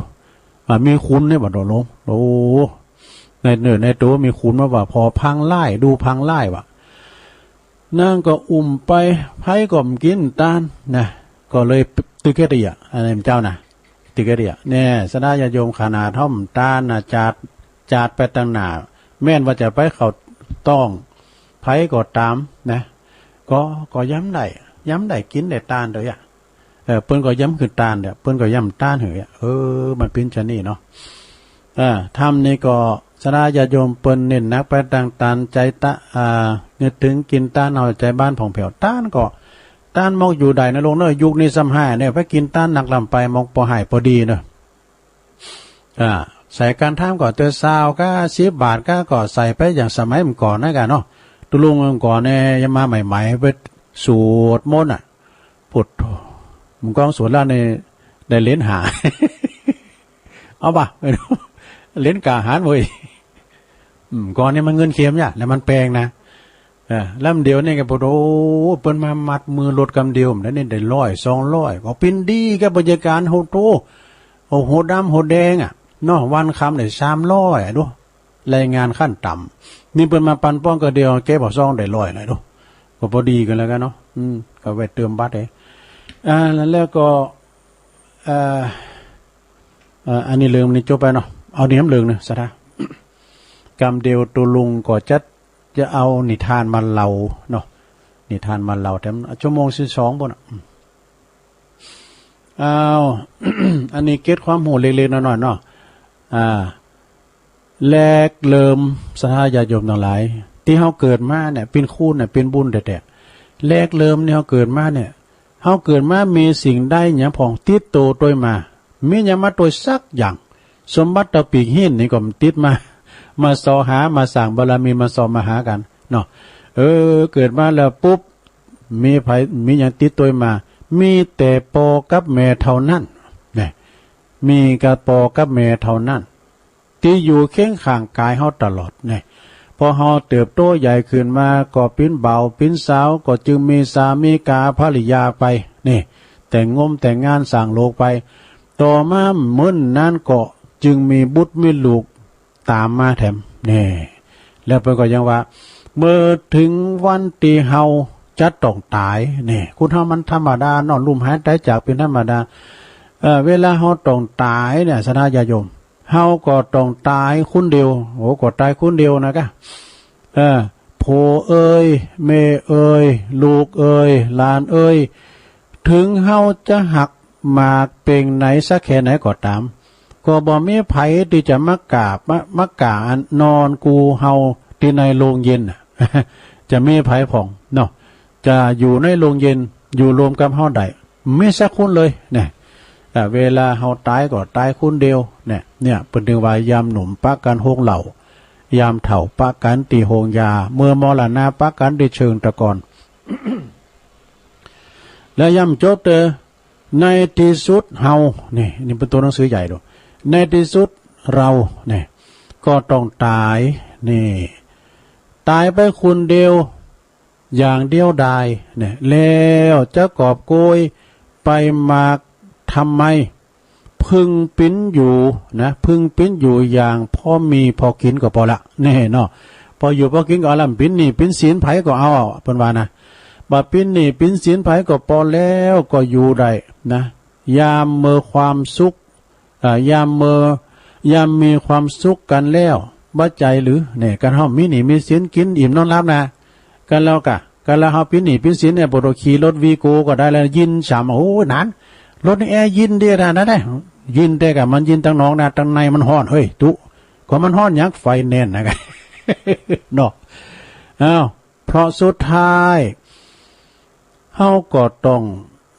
อ่า มีคุณนี่บ่ตกลง โอ้ ในเนื้อในตั๋วมีคุณมาว่า ผ่อพางร้าย ดูพางร้ายวะ นางก็อุ้มไป ใผก็บ่กิ๋นตานนะ ก็เลยตึกเฮ็ดเตี้ย อันนี้เจ้านะ ตึกเฮ็ดเตี้ย เนี่ย ศรัทธาญาติโยม ขนาดเฮาบ่ตานนะ จาด จาดไปตังหน้า แม่นว่าจะไปเข้าต๊อง ใผก็ต๋ามนะ ก็ ก็ยังได้ ยังได้กิ๋นได้ตานเตื้ออะ เออ เปิ้นก็ยังหื้อตานเนี่ย เปิ้นก็ยังตานหื้ออะ เออ มันปิ๋นจานี่เนาะ เออ ธรรมนี่ก็ศรัทธาญาติโยมเปิ้นเน้นหนักไปตางตาน ใจ๋ตะ อ่า นึกเถิงกิ๋นตาน เอาใจ๋บานผ่องแผ้ว ตานก็ ตานมอกอยู่ได้นะลูกเนาะ ยุคนี้ซ้ำฮ้ายเนี่ย ไปกิ๋นตานหนักล้ำไป มอกปอฮ้ายปอดีเนาะ อ่า ใส่ก๋านทำก็เตื้อซาวก้า สิบบาทก้า ก็ใส่ไปอย่างสมัยเมื่อก่อนนะกะเนาะ ตุ๊ลุงเมื่อก่อนเนี่ย ยังมาใหม่ๆ ไปสวดมนต์อะ พุทโธ มึงก้องสวดแล้วเนี่ย ได้เหรียญห้า เอาบ่ะ เหรียญก้าหารเว้ย อืม ก่อนเนี่ยมันเงินเข็มเนี่ย แล้วมันแปงนะ เออ แล้วเดี๋ยวนี้ก็พุทโธ เปิ้นมามัดมือลดกำเดียว แล้วนี่ได้ร้อย สองร้อย ก็ปิ๋นดีกับบัญชีก๋าน โหโต โอ้โห ดำโหแดงอะ เนาะ วันค่ำได้สามร้อยอะ ดู แรงงานขั้นต่ำ นี่เปิ้นมาปันป้อนกำเดียว เก็บเอาซองได้ร้อยนะ ดู ก็ปอดีกั๋นแล้วกั๋นเนาะ อืม ก็ไว้เติมบัตรเอง อ่า แล้วก็ อ่า อ่า อันนี้เรื่องนี้จบไปเนาะ เอานี่แหมเรื่องนึง ศรัทธา กำเดียวตุ๊ลุงก็จะ จะเอานิทานมาเล่าเนาะ นิทานมาเล่า แต่มันชั่วโมงสิบสองปุ้นน่ะ อืม อ้าว อันนี้เกร็ดความฮู้เล็กๆ น้อยๆ เนาะ อ่า แรกเริ่ม ศรัทธาญาติโยมตังหลาย ตี้เฮาเกิดมาเนี่ย เป๋นคนเนี่ย เป๋นบุญแต๊ๆ แรกเริ่มนี่เฮาเกิดมาเนี่ย เฮาเกิดมามีสิ่งใดหยังพ่องติดโตตวยมา มีหยังมาตวยสักอย่าง สมบัติตะปีกหิ้นนี่ก็ติดมา มาเซาะหา มาสร้างบารมี มาเซาะมาหากั๋นเนาะ เออ เกิดมาแล้วปุ๊บ มีใผ มีหยังติดตวยมา มีแต่ปอกับแม่เต้านั้น เนี่ย มีกับปอกับแม่เต้านั้น ตี้อยู่เคียงข้างก๋ายเฮาตลอด เนี่ย พอเฮาเติบโตใหญ่ขึ้นมา ก็เป๋นบ่าวเป๋นสาว ก็จึงมีสามีกาภริยาไป เนี่ย แต่งงมแต่งงานสร้างลูกไป ต่อมาเมินนั้นก็จึงมีบุตรมีลูก ต๋ามมาแถม แน่ แล้วเปิ้นก็ยังว่า เมื่อเถิงวันตี้เฮาจะต้องต๋าย แน่ คนเฮามันธรรมดาเนาะ ลุ่มหายต๋ายจากเป๋นธรรมดา เอ่อ เวลาเฮาต้องต๋ายเนี่ย ศรัทธาญาติโยม เฮาก็ต้องต๋ายคนเดียว โอ้ ก็ต๋ายคนเดียวนะกะ เออ ผัวเอย แม่เอย ลูกเอย หลานเอย เถิงเฮาจะหักหมากเป่งไหนสักแค่ไหนก็ต๋าม ก็บ่มีใผตี้จะมากล้า มา มากล้านอนกู้เฮาตี้ในโลงเย็นน่ะ จะมีใผพ่องเนาะ จะอยู่ในโลงเย็น อยู่รวมกับเฮาได้ มีสักคนเลย เนี่ย อ่า เวลาเฮาต๋ายก็ต๋ายคนเดียว เนี่ย เนี่ย เปิ้นจึงว่ายามหนุ่มปะกั๋นโฮงเหล้า ยามเฒ่าปะกั๋นตี้โฮงยา เมื่อมรณะปะกั๋นตี้เชิงตะกอน และย่ำจบเตอ ในตี้สุดเฮา นี่ นี่เป๋นตั๋วหนังสือใหญ่ดู ในตี้สุดเฮา เนี่ย ก็ต้องต๋าย นี่ ต๋ายไปคนเดียว อย่างเดียวดาย เนี่ย แล้วจะกอบโกยไปมากทำไม พึงเป๋นอยู่นะ พึงเป๋นอยู่อย่างพอมีพอกิ๋นก็ปอละ แน่เนาะ พออยู่พอกิ๋นก็เอาละ เป๋นหนี้เป๋นสินใผก็เอา เปิ้นว่านะ บ่าเป๋นหนี้เป๋นสินใผก็ปอแล้ว ก็อยู่ได้นะ ยามเมื่อความสุข อ่า ยามเมื่อ ยามมีความสุขกั๋นแล้ว บ่ใจ้หรือ เนี่ย กั๋นเฮามีหนี้มีสิน กิ๋นอิ่มนอนหลับนะ กั๋นแล้วกะ กั๋นแล้วเฮาเป๋นหนี้เป๋นสินเนี่ย บ่ต้องขี่รถวีโก้ก็ได้แล้ว ยินสาม โอ้ นั้น รถนี่แอร์ยินเดียดานะ ได้ ยินแต่กะมันยินตังนอกนะ ตังในมันฮ้อน เฮ้ย ตุ๊ ก็มันฮ้อนหยัง ไฟแนนซ์นะกะ เนาะ อ้าว เพราะสุดท้าย เฮาก็ต้อง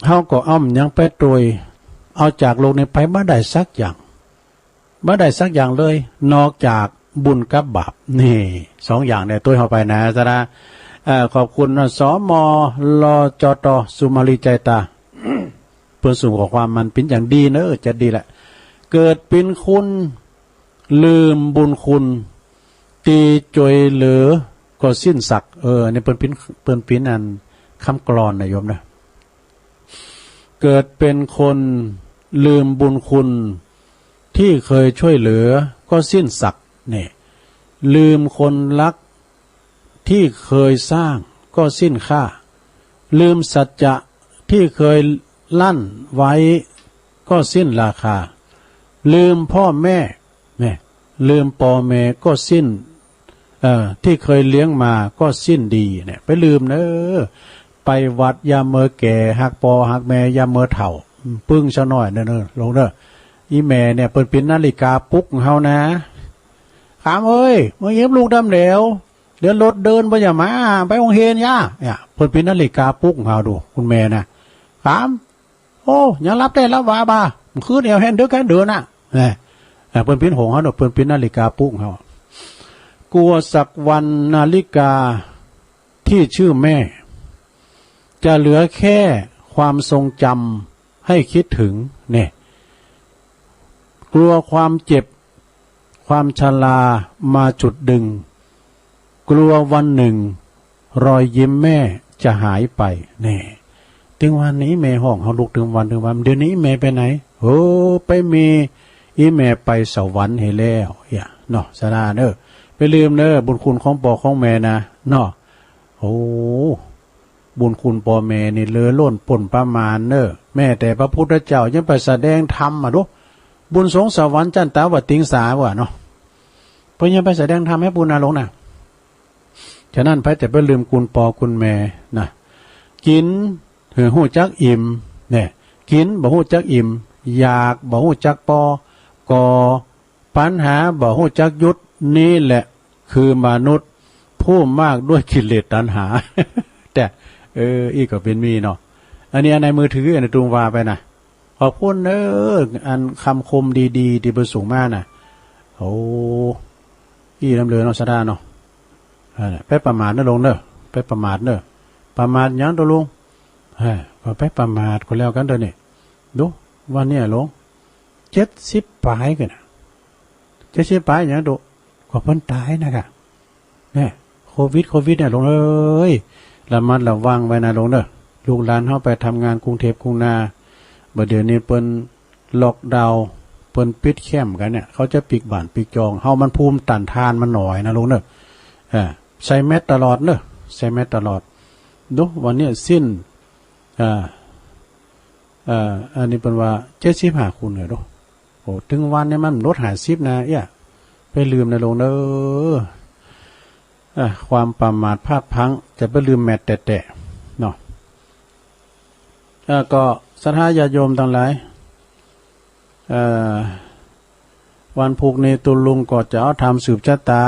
เฮาก็เอาหยังไปตวย เอาจากโลกนี้ไปบ่ได้สักอย่าง บ่ได้สักอย่างเลย นอกจากบุญกับบาป นี่ สองอย่างเนี่ย ตวยเฮาไปนะ ศรัทธา เอ่อ ขอบคุณนะ สม ล จ ต สุมาลี ใจตา เปิ้นส่งข้อความมาเป๋นอย่างดีเนอะ จะดีแหละ เกิดเป๋นคน ลืมบุญคุณ ตี้จ้วยเหลือก็สิ้นสัก เออ นี่เปิ้นเป๋น เปิ้นเป๋นอันกำกลอนนะโยมนะ เกิดเป๋นคนลืมบุญคุณ ตี้เคยจ้วยเหลือก็สิ้นสัก เนี่ย ลืมคนฮัก ตี้เคยสร้างก็สิ้นค่า ลืมสัจจะตี้เคยลั่นไว้ก็สิ้นราคา ลืมป้อแม่ เนี่ย ลืมป้อแม่ก็สิ้น เอ่อ ตี้เคยเลี้ยงมาก็สิ้นดี เนี่ย ไปลืมเนอะ ไปวัดยามเมื่อแก่ ฮักป้อฮักแม่ยามเมื่อเฒ่า ปึ้งซะหน้อยเนอะ เนอะ โลมเนอะ อี่แม่เนี่ย เปิ้นเป๋นนาฬิกาปลุกเฮานะ ขามเอ้ย เมื่อเย็นลุกดำแล้ว เดี๋ยวรถเดินบ่อย่ามา ไปโฮงเฮียนย่า เนี่ย เปิ้นเป๋นนาฬิกาปลุกเฮาดู คุณแม่นะ ขาม โอ้ ยังหลับได้หลับหวาบ่า เมื่อคืนแอ่วแห่นเดิกแห่นเดินน่ะ เนี่ย เปิ้นเป๋นหงเฮาเนาะ เปิ้นเป๋นนาฬิกาปลุกเฮา กลัวสักวันนาฬิกาตี้จื้อแม่ จะเหลือแค่ความทรงจ๋ำ ให้กึ๊ดเถิง เนี่ย กลัวความเจ็บ ความชรามาจุดดึง กลัววันหนึ่ง รอยยิ้มแม่จะหายไป เนี่ย ตึงวันนี้แม่ฮ้องเฮาลุกตึงวันตึงวัน เดี๋ยวนี้อี่แม่ไปไหน โอ้ ไปมีอี่แม่ไปสวรรค์เหียแล้ว เนี่ย เนาะ ศรัทธาเนอะ ไปลืมเนอะ บุญคุณของป้อของแม่นะ เนาะ โอ้ บุญคุณป้อแม่นี่เหลือล้นป๊นประมาณเนอะ แม้แต่พระพุทธเจ้ายังไปแสดงธรรมอะดู บุญสงฆ์สวรรค์จันตาวติงสาว่าเนาะ เปิ้นยังไปแสดงธรรมหื้อปุ้นนาหลวงนะ ฉะนั้นใผจะไปลืมคุณป้อคุณแม่นะ กิ๋นหื้อฮู้จักอิ่ม เนี่ย กิ๋นบ่ฮู้จักอิ่ม อยากบ่ฮู้จักปอ ก่อปัญหาบ่ฮู้จักหยุด นี้แหละคือมนุษย์ผู้มากด้วยกิเลสตัณหา แต่ เออ อี้ก็เป๋นมีเนาะ อันนี้อันในมือถือ อันในตุงว่าไปนะ ขอบคุณเน้อ อันกำคมดีๆ ตี้เปิ้นส่งมานะ โอ้ อี้นำเลยเนาะ ศรัทธาเนาะ เออ ไปประมาทเน้อลุงเน้อ ไปประมาทเน้อ ประมาทหยังโตลุง เออ ก็ไปประมาทก็แล้วกั๋นเต๊อะนี่ ดู วันเนี้ยลุง เจ็ดสิบป๋ายกั๋นนะ เจ็ดสิบป๋ายหยังโต ก็เปิ้นต๋ายนะก่ะ เนี่ย โควิด โควิดเนี่ยลุงเอ้ย ระมัดระวังไว้นะลุงเน้อ ลูกหลานเฮาไปทำงานกรุงเทพฯกรุงนา บ่าเดี๋ยวนี้เปิ้น ล็อกดาวน์ เปิ้นปิดแคมป์กั๋นเนี่ย เขาจะปิ๊กบ้านปิ๊กจอง เฮามันภูมิต้านทานมันน้อยนะลุงเน้อ อ่า ใส่แมสก์ตลอดเน้อ ใส่แมสก์ตลอด ดู วันเนี้ยสิ้น อ่า อ่า อันนี้เปิ้นว่า เจ็ดสิบห้า คนเนี่ยดู โอ้ ตึงวันเนี่ยมันลดห้าสิบนะ เอี้ย ไปลืมนะลุงเน้อ อ่ะ ความประมาทพลาดพลั้ง จะไปลืมแมสก์แต๊ๆ เนาะ อ่ะ ก็ศรัทธาญาติโยมตังหลาย เอ่อ วันพูกนี้ตุ๊ลุงก็จะเอาธรรมสืบชะตา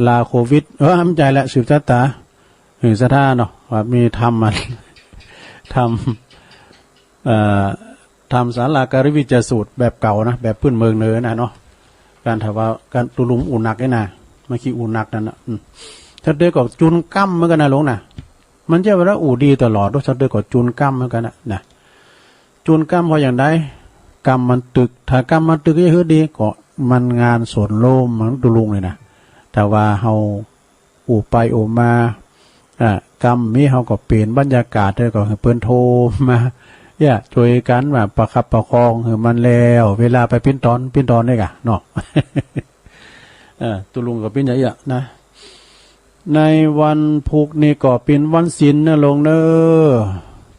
ลาโควิด เออ บ่ใจ้ละ สืบชะตา หื้อศรัทธาเนาะ ว่ามีธรรมมา ธรรม เอ่อ ธรรมสาลาการวิจัยสูตรแบบเก่านะ แบบปื้นเมืองเนินนะเนาะ ก๋านถวาย ก๋านตุ๊ลุงอู้หนักนี่นะ เมื่อกี้อู้หนักนั่นนะ อืม ชาวเต๊ยก็จูนก้ำเหมือนกั๋นนะลุงนะ มันบ่ใจ้ว่าอู้ดีตลอด ชาวเต๊ยก็จูนก้ำเหมือนกั๋นนะ นะ จูนก้ำเพราะอย่างใด ก้ำมันตึก ถ้าก้ำมันตึกจะหื้อดี ก็มันงานสนโลมมันตุ๊ลุงเลยนะ แต่ว่าเฮา อู้ไปอู้มา อ่า ก้ำมีเฮาก็เปลี่ยนบรรยากาศ แล้วก็หื้อเปิ้นโทรมา เยียะ จ้วยกั๋นว่าประคับประคองหื้อมันแล้ว เวลาไปปิ้นตอน ปิ้นตอนนี่ก่ะเนาะ เออ ตุ๊ลุงก็ปิ้นอย่างเยียะนะ ในวันพูกนี้ก็เป๋นวันศีลนะลุงเน้อ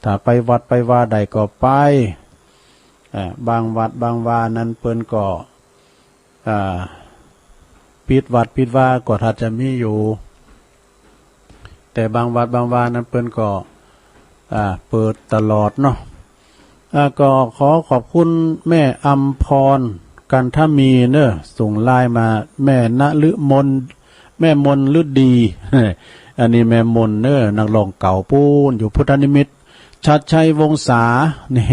ถ้าไปวัดไปวาได้ก็ไป อ่า บางวัดบางวานั้นเปิ้นก็ อ่า ปิดวัดปิดวาก็ถ้าจะมีอยู่ แต่บางวัดบางวานั้นเปิ้นก็ อ่า เปิดตลอดเนาะ อ่า ก็ขอขอบคุณแม่อำพร กันทมีเน้อ ส่งไลน์มา แม่นฤมล แม่มนฤดี อันนี้แม่มนเน้อ นักร้องเก่าปู๊น อยู่พุทธนิมิตร ชัดชัยวงศา นี่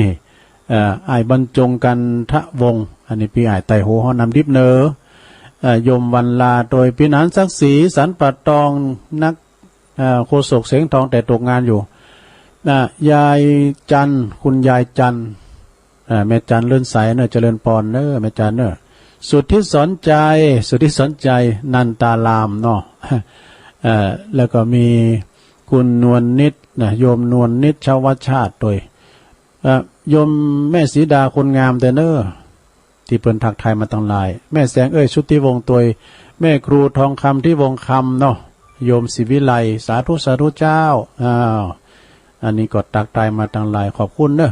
เอ่อ อ้ายบรรจงกันทวงศ์ อันนี้ปี้อ้ายไต้หัวฮ้อนน้ำดิบเน้อ เอ่อ โยมวันลา โตยปี้หนานศักดิ์ศรี สันป่าตอง นัก เอ่อ โฆษกเสียงทองแต่ตกงานอยู่ อ่ะ ยายจันทร์ คุณยายจันทร์ อ่า แม่จันทร์เลื่อนใสเน้อ เจริญปอนเน้อ แม่จันทร์เน้อ สุทธิสอนใจ สุทธิสอนใจ นันตารามเนาะ เอ่อ แล้วก็มีคุณนวลนิดนะ โยมนวลนิด ชวชาติโตย เอ่อ โยมแม่สีดาคนงามแต๊เน้อ ตี้เปิ้นทักทายมาตังหลาย แม่แสงเอ้ย ชุติวงศ์โตย แม่ครูทองคำ ทิวงศ์คำเนาะ โยมศรีวิไล สาธุ สาธุเจ้า อ้าว อันนี้ก็ทักทายมาตังหลาย ขอบคุณเน้อ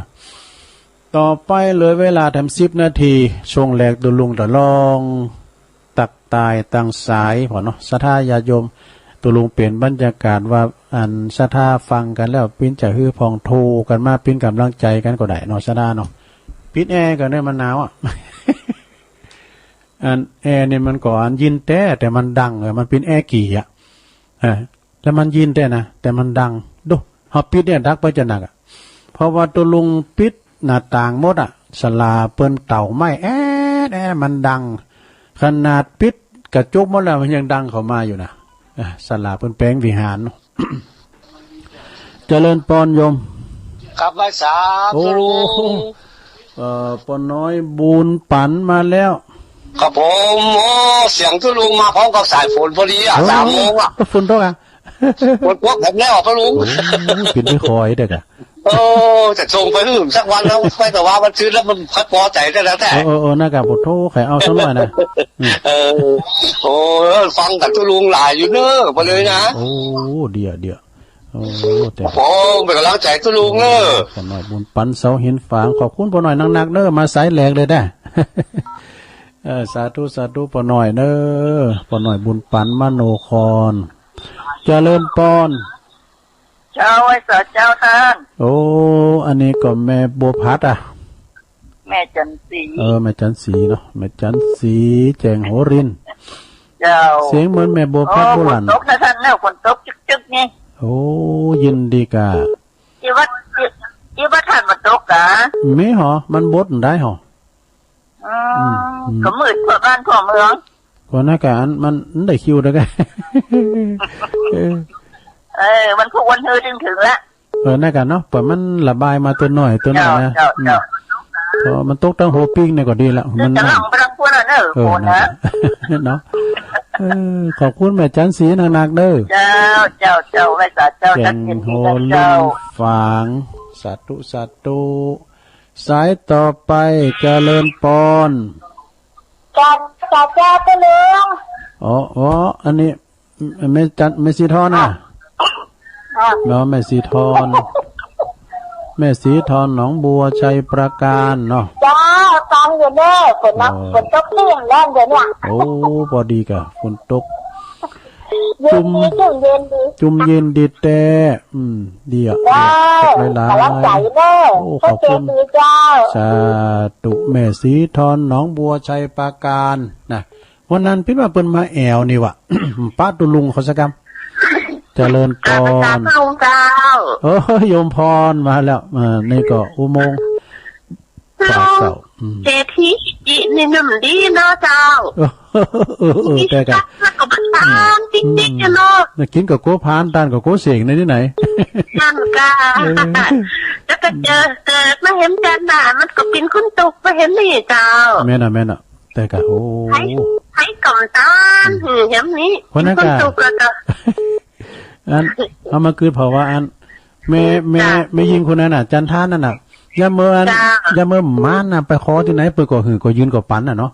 ต่อไปเหลือเวลาแถมสิบนาที ช่วงแรกตุ๊ลุงจะลองตักตายตังสายผ่อเนาะ ศรัทธาญาติโยม ตุ๊ลุงเปลี่ยนบรรยากาศว่า อันศรัทธาฟังกั๋นแล้ว ปิ้นจะหื้อผ่องโทรกั๋นมาปิ้นก๋ำลังใจ๋กั๋นก็ได้เนาะ ศรัทธาเนาะ ปิดแอร์ก่อนเน้อ มันหนาวอ่ะ อันแอร์นี่มันก็อันเย็นแต๊ แต่มันดัง เออ มันเป๋นแอร์กี่อ่ะ เออ แล้วมันเย็นแต๊นะ แต่มันดัง ดู เฮาปิดเนี่ยดังไปจะหนักอะ เพราะว่าตุ๊ลุงปิดหน้าต่างหมดอะ ศาลาเปิ้นเต๋าไม้แอดแอด มันดัง ขนาดปิดกระจกหมดแล้วมันยังดังเข้ามาอยู่นะ อ่ะ ศาลาเปิ้นแป๋งวิหารเนาะ เจริญปอนโยม ครับ ไหว้สา โอ้ ตุ๊ลุง เอ่อ ป้อน้อยบุญปั๋นมาแล้ว ครับผม โอ้ เสียงตุ๊ลุงมาพร้อมกับสายฝนพอดีอะ เออ สามโมงอะ ฝนตกอะ ฝนตกแบบนี้อะตุ๊ลุง โอ้ เป๋นไปคอยเด็กอะ โอ้ จะส่งไปหื้อสักวันแล้ว ไปแต่ว่ามันชื้นแล้วมันค่อยปอใจ๋ได้แล้วแต่ เออ เออ เออ น่ากะ โอ้โธ่ ใค่เอาสักหน่อยนะ อืม เออ โอ้ ฟังกับตุ๊ลุงหลายอยู่เน้อ ไปเลยนะ โอ้ เดี๋ยว เดี๋ยว โอ้ แต่ โอ้ เป๋นก๋ำลังใจ๋ตุ๊ลุงเน้อ ป้อน้อยบุญปั๋นเสาหินฝาง ขอบคุณป้อน้อยนักๆ เน้อ มาสายแรกเลยนะ เออ สาธุ สาธุ ป้อน้อยเน้อ ป้อน้อยบุญปั๋น มโนคร เจริญปอน เจ้า ไหว้สาเจ้าต้าน โอ้ อันนี้ก็แม่บัวผัดอะ แม่จันทร์ศรี เออ แม่จันทร์ศรีเนาะ แม่จันทร์ศรี แจ่งโหรินทร์ เจ้า เสียงเหมือนแม่บัวผัด โอ้ โบราณ ฝนตกนะต้านเนาะ ฝนตกจึ๊กๆ นี่ โอ้ ยินดีก่า อีวัด อี อีวัดต้านบ่ตกก่า มีหรอ มันบดได้หรอ อืม อืม ก็มืดทั่วบ้านทั่วเมือง ก็นั่นก่า อันมัน มันได้คิวเดียวกั๋น เออ เออ วันพุธวันฮือเถิงละ เออ นั่นก่าเนาะ ปล่อยมันระบายมาเตื้อหน้อยเตื้อหน้อยนะ เจ้า เจ้า อืม เจ้า พอมันตกตึงหัวปิ๊งนี่ก็ดีละ มัน จะหลั่งไปทางพุ้นละเนอะ เออ ฝนนะ นั่นก่า เนาะ เออ ขอบคุณแม่จันทร์ศรีนักๆ เด้อ เจ้า เจ้า เจ้า ไหว้สาเจ้า แจ่งโหรินทร์ เจ้า ฝาง สาธุ สาธุ สายต่อไป เจริญปอน เจ้า เจ้า เจ้า เจ้าหลวง อ๋อ อ๋อ อันนี้ แม่จัน แม่ศรีทอนน่ะ อ่ะ เนาะ แม่ศรีทอน แม่ศรีทอนหนองบัวไชยปราการเนาะ เจ้า ฟังอยู่เน่อ ฝนตก อ๋อ ฝนตกเตี้ยงแล้วเดี๋ยวเนี่ย โอ้ ปอดีก่า ฝนตก เย็นดี จุ่ม จุ่มเย็นดี จุ่มเย็นดีแต๊ อืม ดีอะ เจ้า ดีอะ หลายๆ ก๋ำลังใจ๋เน่อ โอ้ ขอบคุณ โอเคดีเจ้า สาธุ แม่ศรีทอนหนองบัวไชยปราการน่ะ วันนั้นปิ๊นว่าเปิ้นมาแอ่วนี่หว่า ปะตุ๊ลุงเขาสักกำ เจริญปอน เจ้า เจ้า เออ โยมพรมาแล้ว อ่า นี่ก็อุโมงค์ เจ้า ป่าเก่า อืม เศรษฐีกินนี่หนุ่มดีเนาะเจ้า เออ เออ เออ แต่ก่า แล้วก็มาตานติ๊กๆ เนาะ อืม กิ๋นก็กั๋วผาน ตานก็กั๋วเส้งในตี้ไหน นั่นก่า เออ แล้วก็เจอ เกิดมาหันกั๋นน่ะ มันก็เป๋นคนตกมาหันนี่เจ้า แม่นน่ะ แม่นน่ะ แต่ก่า โอ้ ใผ ใผก็บ่ตาน อืม หืม แหมนี้ คนนั้นก่า คนตุ๊กแล้วก็ อัน เอามาคือเพราะว่าอัน แม่ แม่ จ้ะ แม่ญิงคนนั้นน่ะ จันทานั่นน่ะ ยามเมื่ออัน จ้ะ ยามเมื่อหม่านน่ะ ไปขอตี้ไหน เปิ้นก็หื้อก็ยืนก็ปั๋นน่ะเนาะ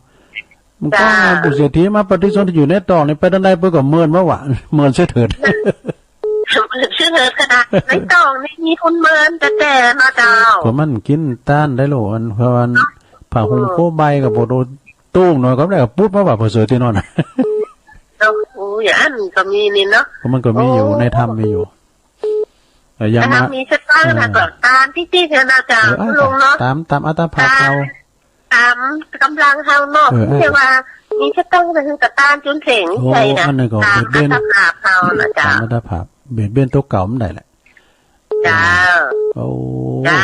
มันก็ จ้ะ มาบุกเศรษฐีมาปฏิสนธิอยู่ในตองนี่ ไปตางใดเปิ้นก็เมินมาว่า เมินเสียเถิด เมินเสียเถิดขนาด ในตองนี่มีคนเมินแต๊ๆ เนาะเจ้า ก็มันกิ๋นตานได้โล อัน เพราะอัน ผ้าห่ม อืม โคใบก็บ่โดน ตู้งหน่อยก็ได้ ปุ๊บมาว่าเผลอเสยตี้นอน เนาะ อู้ อย่างอั้นก็มีนี่เนาะ ก็มันก็มีอยู่ โอ้ ในถ้ำมีอยู่ เออ อย่ามา ถ้ามีสตางค์ เออ น่ะก็ตานติ๊กๆ เถอะนะเจ้า เออ ลุงเนาะ ตาม ตามอัตภาพเฮา ตาม ตามก๋ำลังเฮาเนาะ เออ ไม่ใช่ว่ามีสตางค์แต่หื้อก็ตานจ๋นเส้ง โอ้ ใช่นะ อันนั้นก็ ตาม เบียดเบียน อัตภาพเฮานะเจ้า ตามอัตภาพ เบียดเบียนตั๋วเก่ามันได้แหละ เจ้า โอ้ เจ้า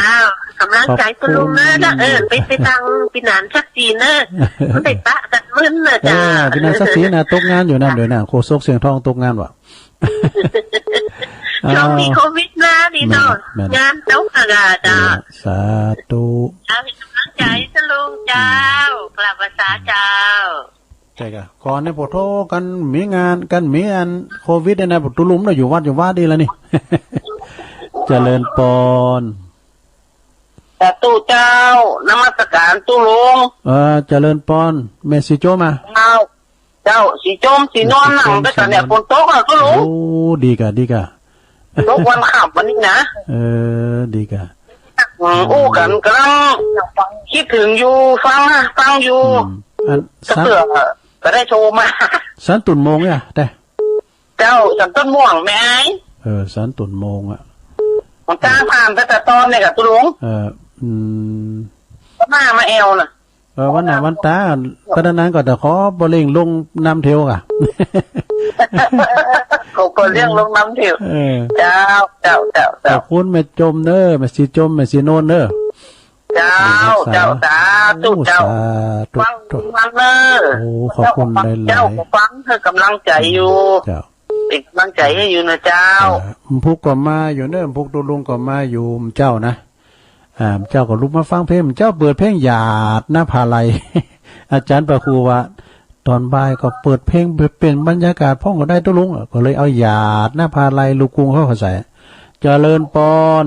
ก๋ำลังใจ๋ตุ๊ลุงเน่อ ขอบคุณ เอิ้นไป ไปตางปี้หนานศักดิ์ศรีเน่อ มันได้ปะกั๋นมึนเน่อ เออ เจ้า ปี้หนานศักดิ์ศรีน่ะ ตกงานอยู่นั่นเดี๋ยวนี้ โฆษกเสียงทองตกงานว่ะ ช่วงนี้โควิดมานี่เนาะ แม่น แม่น งานตกอะกะเจ้า เออ สาธุ เจ้า เป๋นก๋ำลังใจ๋ตุ๊ลุงเจ้า กราบไหว้สาเจ้า ใจ้ก่ะ ก่อนนี่ปะโถกั๋นมีงาน กั๋นมีอันโควิดเนี่ยนะ ตุ๊ลุงเนาะ อยู่วัดอยู่วาตี้แล้วนี่ เจริญปอน สาธุเจ้า นมัสก๋านตุ๊ลุง เออ เจริญปอน แม่ศรีโจมอะ เจ้า เจ้า ศรีโจม ศรีนวล ศรีโจม นั่งไปกั๋นเนี่ย ศรีนวล ฝนตกอะตุ๊ลุง โอ้ ดีก่ะ ดีก่ะ ตกวันค่ำวันนี้นะ เออ ดีก่ะ อืม อู้กั๋น ก๋ำลังกึ๊ดเถิงอยู่ ฟังนะ ฟังอยู่ อืม อัน สัน เปื้อจะได้โทรมา สันตุ่นโมงเนี่ย แต่ เจ้า สันตุ่นม่วงแม่ไอ้ เออ สันตุ่นโมงอะ มันกล้าผ่านไปแต่ตอนเนี่ยกะตุ๊ลุง เออ อืม ก็มา มาแอ่วน่ะ เออ วันหน้าวันต๋า ปะนั้นก็จะขอบ่เร่งลงนำเตียวก่ะ ขอบ่เร่งลงนำเตียว เออ เจ้า เจ้า เจ้า เจ้า ขอบคุณแม่โจมเน่อ แม่ศรีโจม แม่ศรีนวลเน่อ เจ้า เจ้า สาธุ เจ้า โอ้ สาธุ ฟังมันเน่อ โอ้ ขอบคุณหลายๆ เจ้าก็ฟังหื้อก๋ำลังใจ๋อยู่ เจ้า เป๋นก๋ำลังใจ๋หื้ออยู่นะเจ้า อ่า พุกก็มาอยู่เน่อ พุกตุ๊ลุงก็มาอยู่ เจ้านะ อ่า เจ้าก็ลุกมาฟังเพลง เจ้าเปิดเพลงหยาดนภาลัย อาจ๋ารย์พระครูว่า ต๋อนบ่ายก็เปิดเพลงเป๋นบรรยากาศพ่องก็ได้ตุ๊ลุง ก็เลยเอาหยาดนภาลัยลูกกรุงเขาก็ใส่ เจริญปอน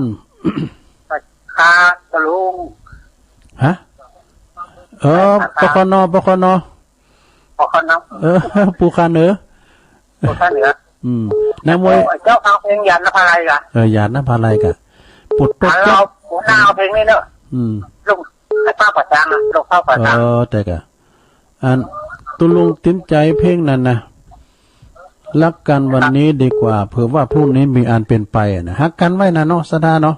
ครับตุ๊ลุง ฮะ เออ ปคน ปคน ปคน เออ ปู่ข้าเหนือ ปู่ข้าเหนือ อืม นางมวย เจ้าฟังเพลงหยาดนภาลัยก่ะ เออ หยาดนภาลัยก่ะ ปุดตก อ่ะ เรา หัวหน้าเอาเพลงนี้เนอะ อืม ลุง ให้ป้าประจานนะ ลุงป้าประจาน เออ แต่ก่ะ อัน ตุ๊ลุงติดใจ๋เพลงนั้นนะ ฮักกั๋นวันนี้ดีกว่า เผื่อว่าพรุ่งนี้มีอันเป๋นไปนะ ฮักกั๋นไว้นะเนาะ ศรัทธาเนาะ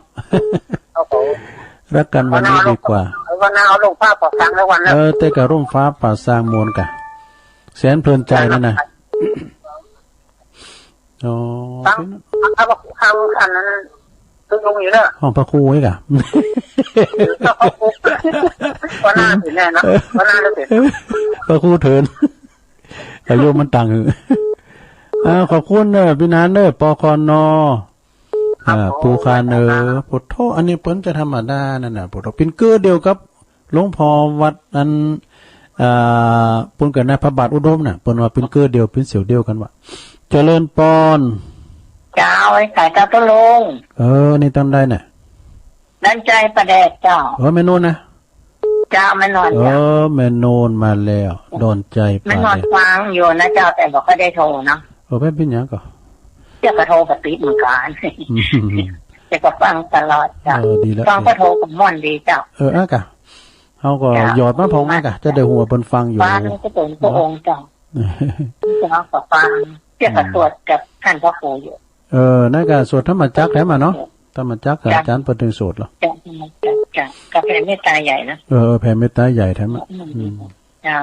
ครับผม ฮักกั๋นวันนี้ดีกว่า วันหน้าเอาลงฟ้าผ่าซางแล้ววันนะ เออ เต๊อะก่ะ ลงฟ้าผ่าซางมวลก่ะ แสนเพลินใจ๋นั่นนะ อ๋อ ฟัง ฟัง ฟังอันนั้น ตึงลงอยู่เนอะ ห้องพระครูไว้ก่ะ ก็พระครู ก็น่าสิแน่เนาะ ก็น่าสิ พระครูเถิน อายุมันต่างหือ อ่า ขอบคุณเนอะ ปี้หนานเนอะ ปคน อ่า ครับผม ปูคาเนอ พุทโธ อันนี้เปิ้นจะธรรมดานั่นน่ะ พุทโธ เป๋นเกื้อเดียวกับ หลวงพ่อวัดอัน อ่า ปูนกั๋นนะ พระบาทอุดมน่ะ เปิ้นว่าเป๋นเกื้อเดียว เป๋นเสี่ยวเดียวกั๋นว่ะ เจริญปอน เจ้า ไอ้สายเจ้าตุ๊ลุง เออ นี่ต้านใดน่ะ ดอนใจ๋ป่าแดดเจ้า เออ แม่นวลนะ เจ้า แม่นวล เออ เจ้า แม่นวลมาแล้ว ดอนใจ๋ป่าแดด แม่นวลฟังอยู่นะเจ้า แต่บ่ค่อยได้โทรเนาะ เออ แป๊บเป๋นหยังก่อ เจ้าก็โทรก็ติดเหมือนกั๋น อืม แต่ก็ฟังตลอดเจ้า เออ ดีแล้ว ฟังก็โทรก็ม่วนดีเจ้า เออ อ่ะก่ะ เฮาก็ เจ้า หยอดมาพ่องนะก่ะ จะได้ฮู้เปิ้นฟังอยู่ ฟังก็เป๋นพระองค์เจ้า เนาะ เจ้าก็ฟัง เจ้าก็สวดกับต้านพระครูอยู่ เออ นั่นก่ะ สวดธรรมจักรแถมมาเนาะ ธรรมจักร เจ้า อาจ๋ารย์เปิ้นตึงสวดเหรอ เจ้า เจ้า เจ้า ก็แผ่เมตตาใหญ่นะ เออ แผ่เมตตาใหญ่แถมมา อืม อืม เจ้า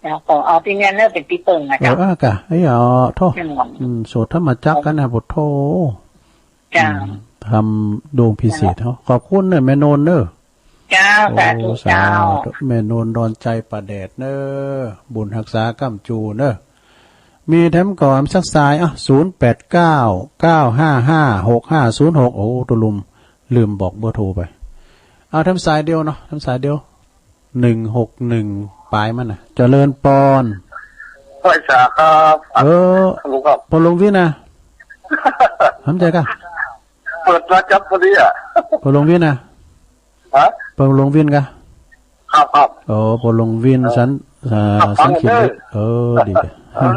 เจ้า ขอเอาตี้เนี่ยเนอะเป๋นตี้เปิ้งนะ เออ เจ้า อ่ะก่ะ ไอ้อ๋อ โธ่ อืม อืม สวดธรรมจักรกั๋นนะ พุทโธ เจ้า อืม ธรรมดวงพิเศษเฮา ขอบคุณเนอะ แม่นวลเนอะ เจ้า โอ้ สาธุ สาธุ เจ้า แม่นวลดอนใจ๋ป่าแดดเนอะ บุญฮักษาก้ำจูเนอะ มีแถมก่อสักสาย อ่ะ ศูนย์แปดเก้า เก้าห้าห้า หกห้าศูนย์หก โอ้ ตุ๊ลุง ลืมบอกเบอร์โทรไป เอาแถมสายเดียวเนาะ แถมสายเดียว หนึ่งหกหนึ่ง ป๋ายมันน่ะ เจริญปอน ไหว้สาครับ เออ ลุงครับ ปอหลวงวินนะ ทำใจ๋ก่ะ เปิดมาจั๊บพอดีอะ ปอหลวงวินนะ ฮะ ปอหลวงวินก่ะ ครับ ครับ โอ้ ปอหลวงวิน เออ สัน อ่า ครับ สันขีเหล็ก ฟังเด้อ เออ ดีจ้ะ เออ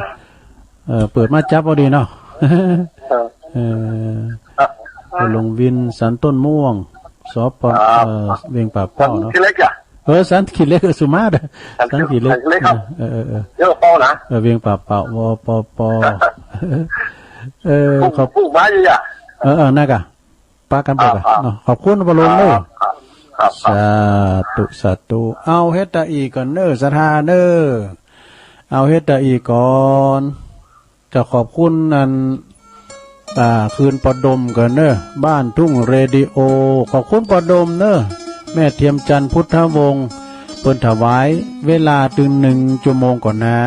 เออ เปิดมาจั๊บพอดีเนาะ เออ เออ ครับ ปอหลวงวิน สันต้นม่วง สป อ่า เอ่อ เวียงป่าเป้าเนาะ สันขีเหล็กอะ เออ สันขีเหล็ก เออ สุมาเด้อ สันขี สันขีเหล็ก สันขีเหล็กครับ เออ เออ เออ เดี๋ยวเป้านะ เออ เวียงป่าเป้า ว ป ป เออ ปลูก ขอบ ปลูกไม้อยู่อะ เออ เออ นั่นก่ะ ปะกั๋นไปก่ะ อ่า ครับ เนาะ ขอบคุณปอหลวงเนอะ ครับ ครับ ครับ สาธุ สาธุ เอาเฮดตาอี้ก่อนเนอะ ศรัทธาเนอะ เอาเฮดตาอี้ก่อน จะขอบคุณอัน อ่า คืนปอดมก่อนเนอะ บ้านทุ่งเรดิโอ ขอบคุณปอดมเนอะ แม่เทียมจันทร์พุทธวงศ์ เปิ้นถวายเวลาตึงหนึ่งชั่วโมงก่อนนะ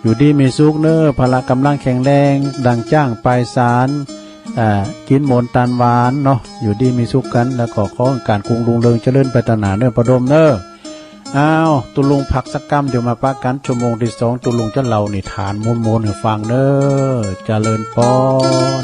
อยู่ดีมีสุขเนอะ พละก๋ำลังแข็งแรง ดังจ๊างปายสาร อ่า กิ๋นหมนตานหวานเนาะ อยู่ดีมีสุขกั๋น แล้วก็ขอก๋านกุ่งรุ่งเรืองเจริญไปตะหน้าเนอะ ปอดมเนอะ อ้าว ตุ๊ลุงพักสักกำ เดี๋ยวมาปะกั๋นชั่วโมงตี้สอง ตุ๊ลุงจะเล่านิทานม่วนๆ หื้อฟังเนอะ เจริญปอน